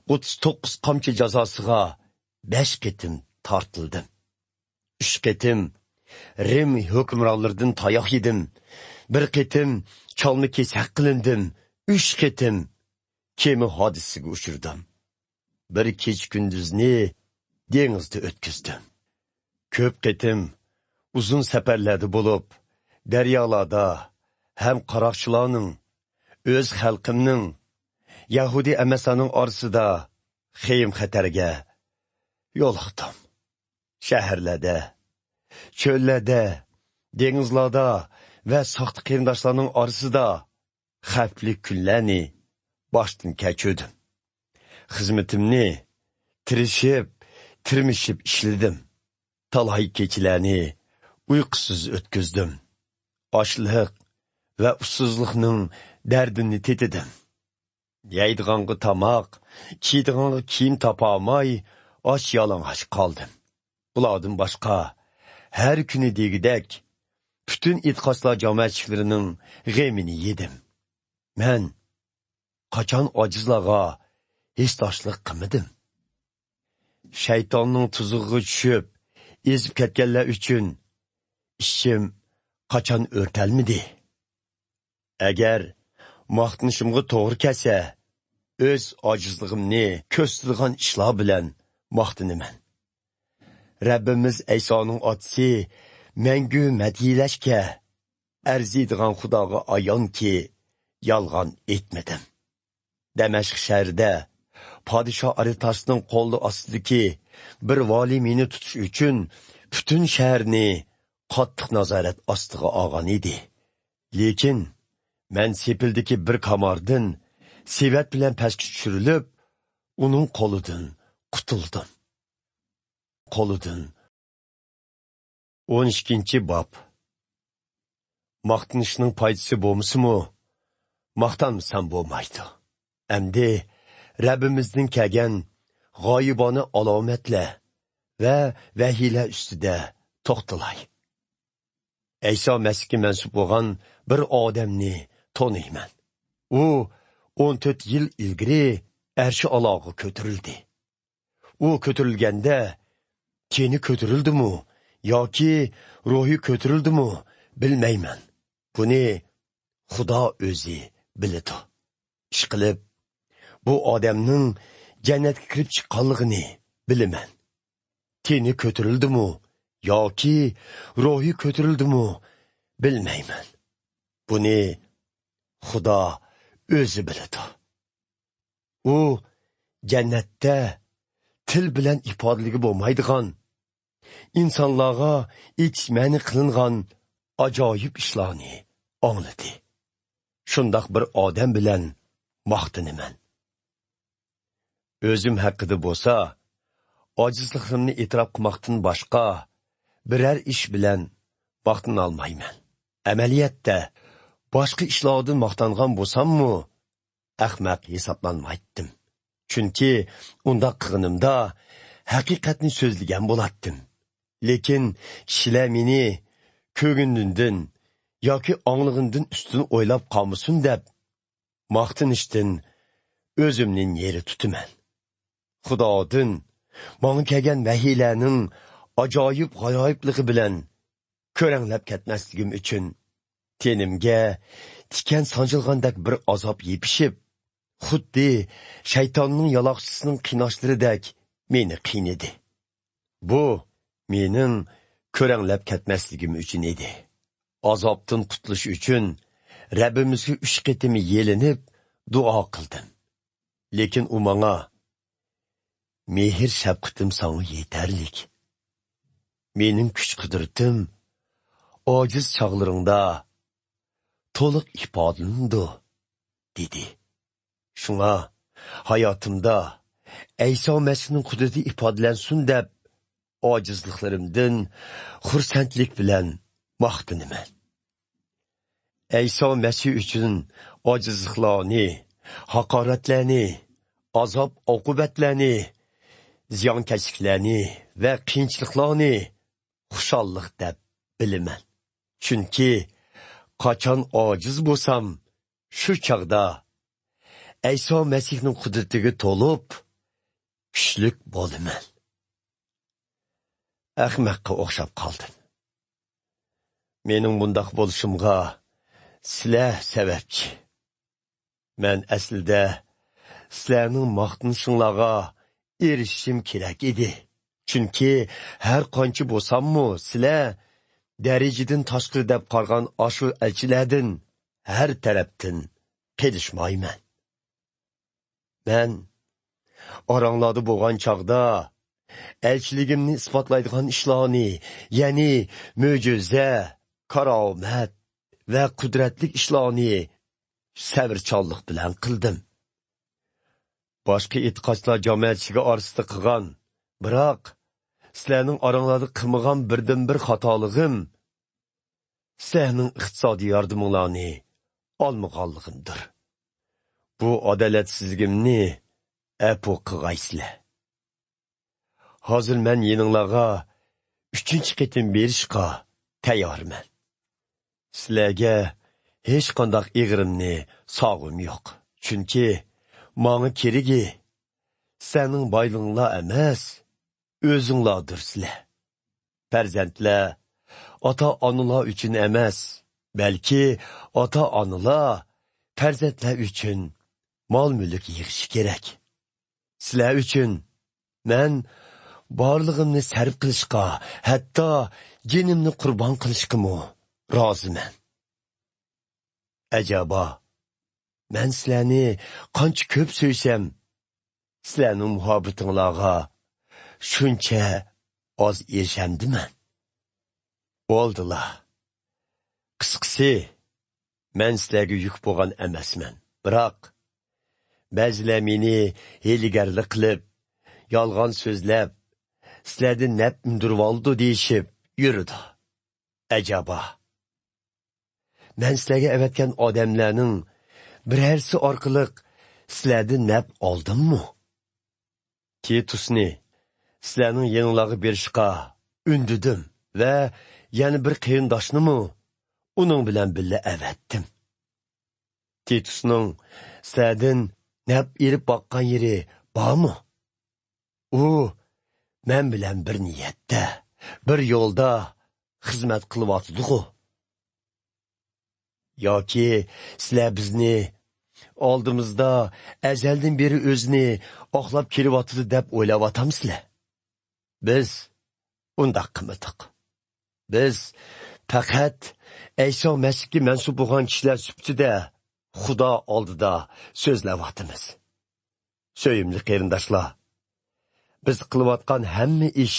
ئوتتۇز توققۇز قامچا جازاسىغا بەش قېتىم تارتىلدىم. ئۈچ قېتىم رىم ھۆكۈمرانلىرىدىن تاياق يېدىم. بىر قېتىم چالما-كېسەك قىلىندىم. ئۈچ قېتىم كېمە ھادىسىسىگە ئۇچرىدىم. بىر كېچە-كۈندۈزنى دېڭىزدا ئۆتكۈزدۈم. كۆپ قېتىم ئۇزۇن سەپەرلەردە بولۇپ، دەريالاردا ھەم قاراقچىلارنىڭ، ئۆز خەلقىمنىڭ، يەھۇدىي ئەمەسلەرنىڭ ئارىسىدا خېيىم-خەتەرگە يولۇقتۇم. شەھەرلەردە، چۆللەردە، دېڭىزلاردا ۋە ساختا قېرىنداشلارنىڭ ئارىسىدا خەۋپلىك كۈنلەرنى باشتىن كەچۈردۈم. خىزمىتىمنى تىرىشىپ، تىرمىشىپ ئىشلىدىم. تالاي كېچىلەرنى ئۇيقۇسىز ئۆتكۈزدۈم. ئاچلىق ۋە ئۇسسۇزلۇقنىڭ دەردىنى تېتىدىم. يەيدىغانغا تاماق، كىيىدىغانغا كىيىم تاپالماي، ئاچ-يالىڭاچ قالدىم. بۇلاردىن باشقا، ھەر كۈنى دېگۈدەك پۈتۈن ئېتىقادچىلار جامائەتچىلىكلىرىنىڭ غېمىنى يېدىم. مەن قاچان ئاجىزلارغا ھېسداشلىق قىلمىدىم؟ شەيتاننىڭ تۇزىقىغا چۈشۈپ، ئېزىپ كەتكەنلەر ئۈچۈن ئىچىم قاچان ئۆرتەلمىدى؟ ئەگەر ماختىنىشىمغا توغرا كەلسە، ئۆز ئاجىزلىقىمنى كۆرسىتىدىغان ئىشلار بىلەن ماختىنىمەن. رەببىمىز ئەيسانىڭ ئاتىسى مەڭگۈ مەدھىيلەشكە ئەرزىيدىغان خۇداغا ئايانكى، يالغان ئېيتمىدىم. دەمەشق شەھىرىدە پادىشاھ ئارىتاشنىڭ قولى ئاستىدىكى بىر ۋالىي مېنى تۇتۇش ئۈچۈن پۈتۈن شەھەرنى قاتتىق نازارەت ئاستىغا ئالغان ئىدى. لېكىن مەن سېپىلدىكى بىر كاماردىن سېۋەت بىلەن پەسكە چۈشۈرۈلۈپ، ئۇنىڭ قولىدىن قۇتۇلدۇم. قولىدىن. ئون ئىككىنچى باب. ماختىنىشنىڭ پايدىسى بولمىسىمۇ، ماختانمىسام بولمايدۇ. ئەمدى رەببىمىزدىن كەلگەن غايىبانە ئالامەتلەر ۋە ۋەھىيلەر ئۈستىدە توختىلاي. ئەيسا مەسىھكە مەنسۇپ بولغان بىر ئادەمنى تونۇيمەن. ئۇ ئون تۆت يىل ئىلگىرى ئەرشى ئالاغا كۆتۈرۈلدى. ئۇ كۆتۈرۈلگەندە، تېنى كۆتۈرۈلدىمۇ ياكى روھى كۆتۈرۈلدىمۇ، بىلمەيمەن. بۇنى خۇدا ئۆزى بىلىدۇ. ئىشقىلىپ، بۇ ئادەمنىڭ جەننەتكە كىرىپ چىققانلىقىنى بىلىمەن. تېنى كۆتۈرۈلدىمۇ ياكى روھى كۆتۈرۈلدىمۇ، بىلمەيمەن. بۇنى خۇدا ئۆزى بىلىدۇ. ئۇ جەننەتتە تىل بىلەن ئىپادىلىگە بولمايدىغان، ئىنسانلارغا ئېيتىش مەنئى قىلىنغان ئاجايىپ ئىشلارنى ئاڭلىدى. شۇنداق بىر ئادەم بىلەن ماختىنىمەن. ئۆزۈم ھەققىدە بولسا، ئاجىزلىقلىرىمنى ئېتىراپ قىلماقتىن باشقا بىرەر ئىش بىلەن ماختىنالمايمەن. ئەمەلىيەتتە، باشقا ئىشلاردىن ماختانغان بولساممۇ، ئەخمەق ھېسابلانمايتتىم. چۈنكى ئۇنداق قىلغىنىمدا، ھەقىقەتنى سۆزلىگەن بولاتتىم. لېكىن كىشىلەر مېنى كۆرگىنىدىن ياكى ئاڭلىغىنىدىن ئۈستۈن ئويلاپ قالمىسۇن دەپ، ماختىنىشتىن ئۆزۈمنى نېرى تۇتىمەن. خۇدادىن ماڭا كەلگەن ۋەھىيلەرنىڭ ئاجايىپ غارايىپلىقى بىلەن كۆرەڭلەپ كەتمەسلىكىم ئۈچۈن، تېنىمگە تىكەن سانجىلغاندەك بىر ئازاب يېپىشىپ، خۇددى شەيتاننىڭ يالاقچىسىنىڭ قىيناشلىرىدەك مېنى قىينىدى. بۇ مېنىڭ كۆرەڭلەپ كەتمەسلىكىم ئۈچۈن ئىدى. ئازابتىن قۇتۇلۇش ئۈچۈن رەببىمىزگە ئۈچ قېتىم يېلىنىپ دۇئا قىلدىم. لېكىن ئۇ ماڭا، «مېھىر-شەپقىتىم ساڭا يېتەرلىك. مېنىڭ كۈچ-قۇدرىتىم ئاجىز چاغلىرىڭدا تولۇق ئىپادىلىنىدۇ» دېدى. شۇڭا ھاياتىمدا ئەيسا مەسىھنىڭ قۇدرىتى ئىپادىلەنسۇن دەپ، ئاجىزلىقلىرىمدىن خۇرسەنلىك بىلەن ماختىنىمەن. ئەيسا مەسىھ ئۈچۈن ئاجىزلىقلارنى، ھاقارەتلەرنى، ئازاب-ئوقۇبەتلەرنى، زىيانكەشلىكلەرنى ۋە قىيىنچىلىقلارنى خۇشاللىق دەپ بىلىمەن. چۈنكى قاچان ئاجىز بولسام، شۇ چاغدا ئەيسا مەسىھنىڭ قۇدرىتىگە تولۇپ، كۈچلۈك بولىمەن. ئەخمەققە ئوخشاپ قالدىم. مېنىڭ بۇنداق بولۇشۇمغا سىلەر سەۋەبچى. مەن ئەسلىدە سىلەرنىڭ ماختىنىشىڭلارغا ئېرىشىشىم كېرەك ئىدى. چۈنكى ھەر قانچە بولساممۇ، سىلەر دەرىجىدىن تاشقىرى دەپ قارىغان ئاشۇ ئەلچىلەردىن ھەر تەرەپتىن قېلىشمايمەن. مەن ئاراڭلاردا بولغان چاغدا ئەلچىلىكىمنى ئىسپاتلايدىغان ئىشلارنى، يەنى مۆجىزە، كارامەت ۋە قۇدرەتلىك ئىشلارنى سەۋرچانلىق بىلەن قىلدىم. باشقا ئېتىقادچىلار جامائەتچىلىكى ئارىسىدا قىلغان، بىراق سىلەرنىڭ ئاراڭلاردا قىلمىغان بىردىنبىر خاتالىقىم سىلەرنىڭ ئىقتىسادىي ياردىمىڭلارنى ئالمىغانلىقىمدۇر. بۇ ئادالەتسىزلىكىمنى ئەپۇ قىلغايسىلەر. ھازىر مەن يېنىڭلارغا ئۈچىنچى قېتىم بېرىشقا تەييارمەن. سىلەرگە ھېچقانداق ئېغىرىمنى سالغۇم يوق. چۈنكى ماڭا كېرىكى سىلەرنىڭ بايلىقىڭلار ئەمەس، ئۆزۈڭلاردۇر سىلەر. پەرزەنتلەر ئاتا-ئانىلار ئۈچۈن ئەمەس، بەلكى ئاتا-ئانىلار پەرزەنتلەر ئۈچۈن مال-مۈلۈك يىغىشى كېرەك. سىلەر ئۈچۈن مەن بارلىقىمنى سەرپ قىلىشقا، ھەتتا جېنىمنى قۇربان قىلىشقىمۇ رازىمەن. ئەجەبا، مەن سىلەرنى قانچە كۆپ سۆيسەم، سىلەرنىڭ مۇھەببىتىڭلارغا شۇنچە ئاز ئېرىشەمدىمەن؟ بولدىلا. قىسقىسى، مەن سىلەرگە يۈك بولغان ئەمەسمەن. بىراق، بەزىلەر مېنى ھىيلىگەرلىك قىلىپ، يالغان سۆزلەپ، سىلەردىن نەپ ئۈندۈرۈۋالىدۇ دېيىشىپ يۈرىدۇ. ئەجەبا، مەن سىلەرگە ئەۋەتكەن ئادەملەرنىڭ بىرەرسى ئارقىلىق سىلەردىن نەپ ئالدىممۇ؟ تىتۇسنى سىلەرنىڭ يېنىڭلارغا بېرىشقا ئۈندىدىم ۋە يەنە بىر قېرىنداشنىمۇ ئۇنىڭ بىلەن بىللە ئەۋەتتىم. تىتۇسنىڭ سىلەردىن نەپ ئېلىپ باققان يېرى بارمۇ؟ ئۇ مەن بىلەن بىر نىيەتتە، بىر يولدا خىزمەت قىلىۋاتىدىغۇ؟ ياكى سىلەر بىزنى ئالدىمىزدا ئەزەلدىن بېرى ئۆزىنى ئاقلاپ كېلىۋاتىدۇ دەپ ئويلاۋاتامسىلەر؟ بىز ئۇنداق قىلمىدۇق. بىز پەقەت ئەيسا مەسىھكە مەنسۇپ بولغان كىشىلەر سۈپىتىدە خۇدا ئالدىدا سۆزلەۋاتىمىز. سۆيۈملۈك قېرىنداشلار، بىز قىلىۋاتقان ھەممە ئىش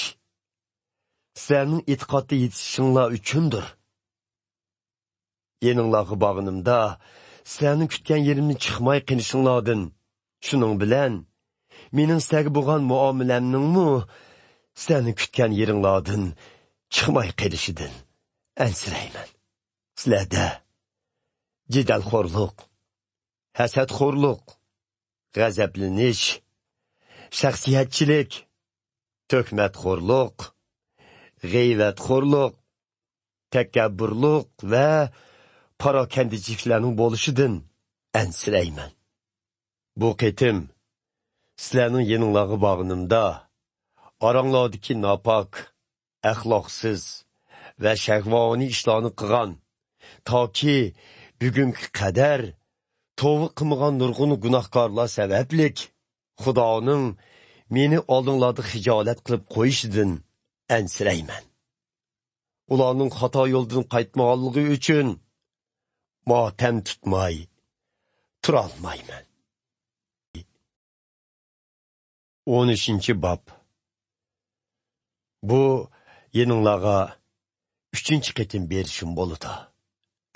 سىلەرنىڭ ئېتىقادتا يېتىشىشىڭلار ئۈچۈندۇر. يېنىڭلارغا بارغىنىمدا، سىلەرنىڭ كۈتكەن يېرىمدىن چىقماي قېلىشىڭلاردىن، شۇنىڭ بىلەن مېنىڭ سىلەرگە بولغان مۇئامىلەمنىڭمۇ سىلەرنىڭ كۈتكەن يېرىڭلاردىن چىقماي قېلىشىدىن ئەنسىرەيمەن. سىلەردە جېدەلخورلۇق، ھەسەتخورلۇق، غەزەپلىنىش، شەخسىيەتچىلىك، تۆھمەتخورلۇق، غەيۋەتخورلۇق، تەكەببۇرلۇق ۋە پاراكەندىچىلىكلەرنىڭ بولۇشىدىن ئەنسىرەيمەن. بۇ قېتىم سىلەرنىڭ يېنىڭلارغا بارغىنىمدا، ئاراڭلاردىكى ناپاك، ئەخلاقسىز ۋە شەھۋانىي ئىشلارنى قىلغان، تاكى بۈگۈنگە قەدەر توۋا قىلمىغان نۇرغۇن گۇناھكارلار سەۋەبلىك خۇدانىڭ مېنى ئالدىڭلاردا خىجالەت قىلىپ قويۇشىدىن ئەنسىرەيمەن. ئۇلارنىڭ خاتا يولدىن قايتمىغانلىقى ئۈچۈن ماتەم تۇتماي تۇرالمايمەن. ئون ئۈچىنچى باب. بۇ يېنىڭلارغا ئۈچىنچى قېتىم بېرىشىم بولىدۇ.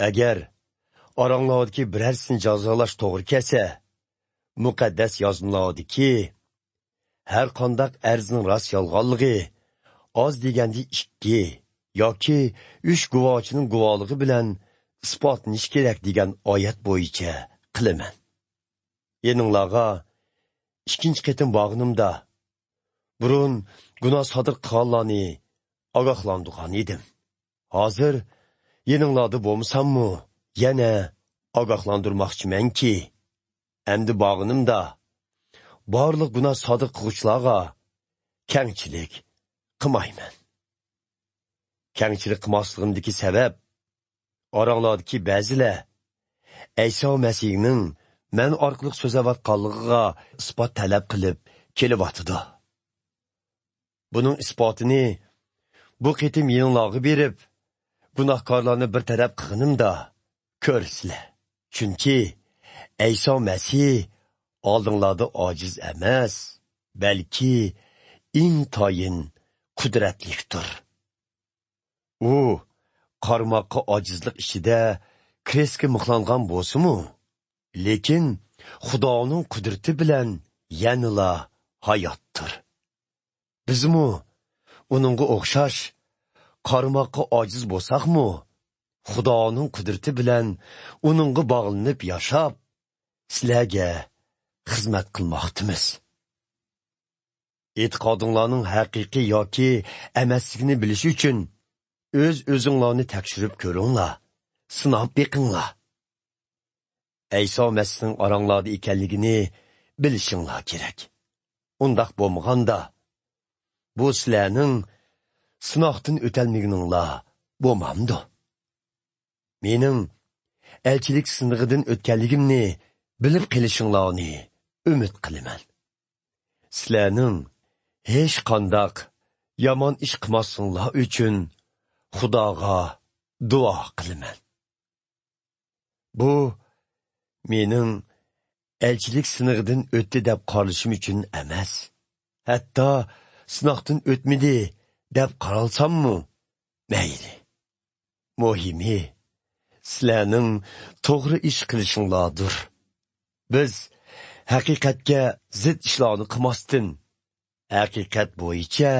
ئەگەر ئاراڭلاردىكى بىرەرسىنى جازالاش توغرا كەلسە، مۇقەددەس يازمىلاردىكى ھەر قانداق ئەرزنىڭ راست يالغانلىقى، ئاز دېگەندە ئىككى ياكى ئۈچ گۇۋاچىنىڭ گۇۋالىقى بىلەن ئىسپاتلىنىشى كېرەك دېگەن ئايەت بويىچە قىلىمەن. يېنىڭلارغا ئىككىنچى قېتىم بارغىنىمدا، بۇرۇن گۇناھ سادىر قىلغانلارنى ئاگاھلاندۇرغان ئىدىم. ھازىر يېنىڭلاردا بولمىساممۇ، يەنە ئاگاھلاندۇرماقچىمەنكى، ئەمدى بارغىنىمدا، بارلىق گۇناھ سادىر قىلغۇچىلارغا كەڭچىلىك قىلمايمەن. كەڭچىلىك قىلماسلىقىمدىكى سەۋەب، ئاراڭلاردىكى بەزىلەر ئەيسا مەسىھنىڭ مەن ئارقىلىق سۆزلەۋاتقانلىقىغا ئىسپات تەلەپ قىلىپ كېلىۋاتىدۇ. بۇنىڭ ئىسپاتىنى بۇ قېتىم يېنىڭلارغا بېرىپ، گۇناھكارلارنى بىر تەرەپ قىلغىنىمدا كۆرىسىلەر. چۈنكى ئەيسا مەسىھ ئالدىڭلاردا ئاجىز ئەمەس، بەلكى ئىنتايىن قۇدرەتلىكتۇر. ئۇ قارماققا ئاجىزلىق ئىچىدە كرېستكە مىخلانغان بولسىمۇ، لېكىن خۇدانىڭ قۇدرىتى بىلەن يەنىلا ھاياتتۇر. بىزمۇ ئۇنىڭغا ئوخشاش قارماققا ئاجىز بولساقمۇ، خۇدانىڭ قۇدرىتى بىلەن ئۇنىڭغا باغلىنىپ ياشاپ، سىلەرگە خىزمەت قىلماقتىمىز. ئېتىقادىڭلارنىڭ ھەقىقىي ياكى ئەمەسلىكىنى بىلىش ئۈچۈن، ئۆز-ئۆزۈڭلارنى تەكشۈرۈپ كۆرۈڭلار، سىناپ بېقىڭلار. ئەيسا مەسىھنىڭ ئاراڭلاردا ئىكەنلىكىنى بىلىشىڭلار كېرەك. ئۇنداق بولمىغاندا، بۇ سىلەرنىڭ سىناقتىن ئۆتەلمىگىنىڭلار بولمامدۇ؟ مېنىڭ ئەلچىلىك سىنىقىدىن ئۆتكەنلىكىمنى بىلىپ قېلىشىڭلارنى ئۈمىد قىلىمەن. سىلەرنىڭ ھېچقانداق يامان ئىش قىلماسلىقىڭلار ئۈچۈن خۇداغا دۇئا قىلىمەن. بۇ مېنىڭ ئەلچىلىك سىنىقىدىن ئۆتتى دەپ قارىلىشىم ئۈچۈن ئەمەس، ھەتتا سىناقتىن ئۆتمىدى دەپ قارالساممۇ مەيلى. مۇھىمى، سىلەرنىڭ توغرا ئىش قىلىشىڭلاردۇر. بىز ھەقىقەتكە زىت ئىشلارنى قىلماستىن، ھەقىقەت بويىچە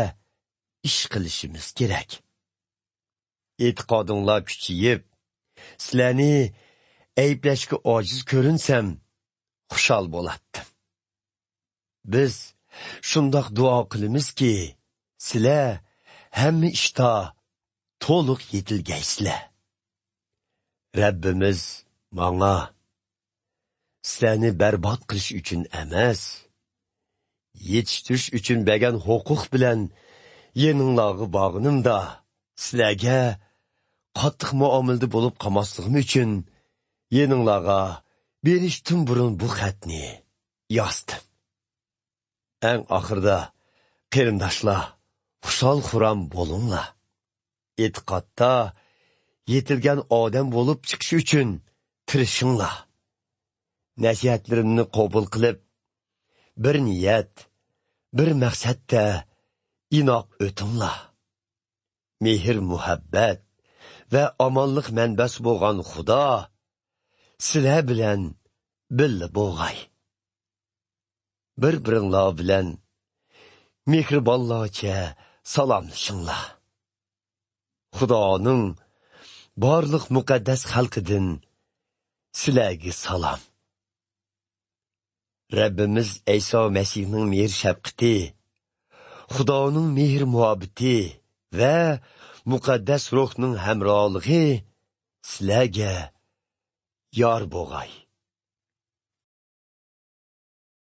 ئىش قىلىشىمىز كېرەك. ئېتىقادىڭلار كۈچىيىپ، سىلەرنى ئەيىبلەشكە ئاجىز كۆرۈنسەم، خۇشال بولاتتىم. بىز شۇنداق دۇئا قىلىمىزكى، سىلەر ھەممە ئىشتا تولۇق يېتىلگەيسىلەر. رەببىمىز ماڭا، سىلەرنى بەربات قىلىش ئۈچۈن ئەمەس، يېتىشتۈرۈش ئۈچۈن بەرگەن ھوقۇق بىلەن يېنىڭلارغا بارغىنىمدا، سىلەرگە قاتتىق مۇئامىلىدە بولۇپ قالماسلىقىم ئۈچۈن، يېنىڭلارغا بېرىشتىن بۇرۇن بۇ خەتنى يازدىم. ئەڭ ئاخىرىدا، قېرىنداشلار، خۇشال-خۇرام بولۇڭلار. ئېتىقادتا يېتىلگەن ئادەم بولۇپ چىقىش ئۈچۈن تىرىشىڭلار. نەسىھەتلىرىمنى قوبۇل قىلىپ، بىر نىيەت، بىر مەقسەتتە ئىناق ئۆتۈڭلار. مېھىر-مۇھەببەت ۋە ئامانلىق مەنبەسى بولغان خۇدا سىلەر بىلەن بىللە بولغاي. بىر-بىرىڭلار بىلەن مېھرىبانلارچە سالاملىشىڭلار. خۇدانىڭ بارلىق مۇقەددەس خەلقىدىن سىلەرگە سالام. رەببىمىز ئەيسا مەسىھنىڭ مېھىر-شەپقىتى، خۇدانىڭ مېھىر-مۇھەببىتى ۋە مۇقەددەس روھنىڭ ھەمراھلىقى سىلەرگە يار بوغاي.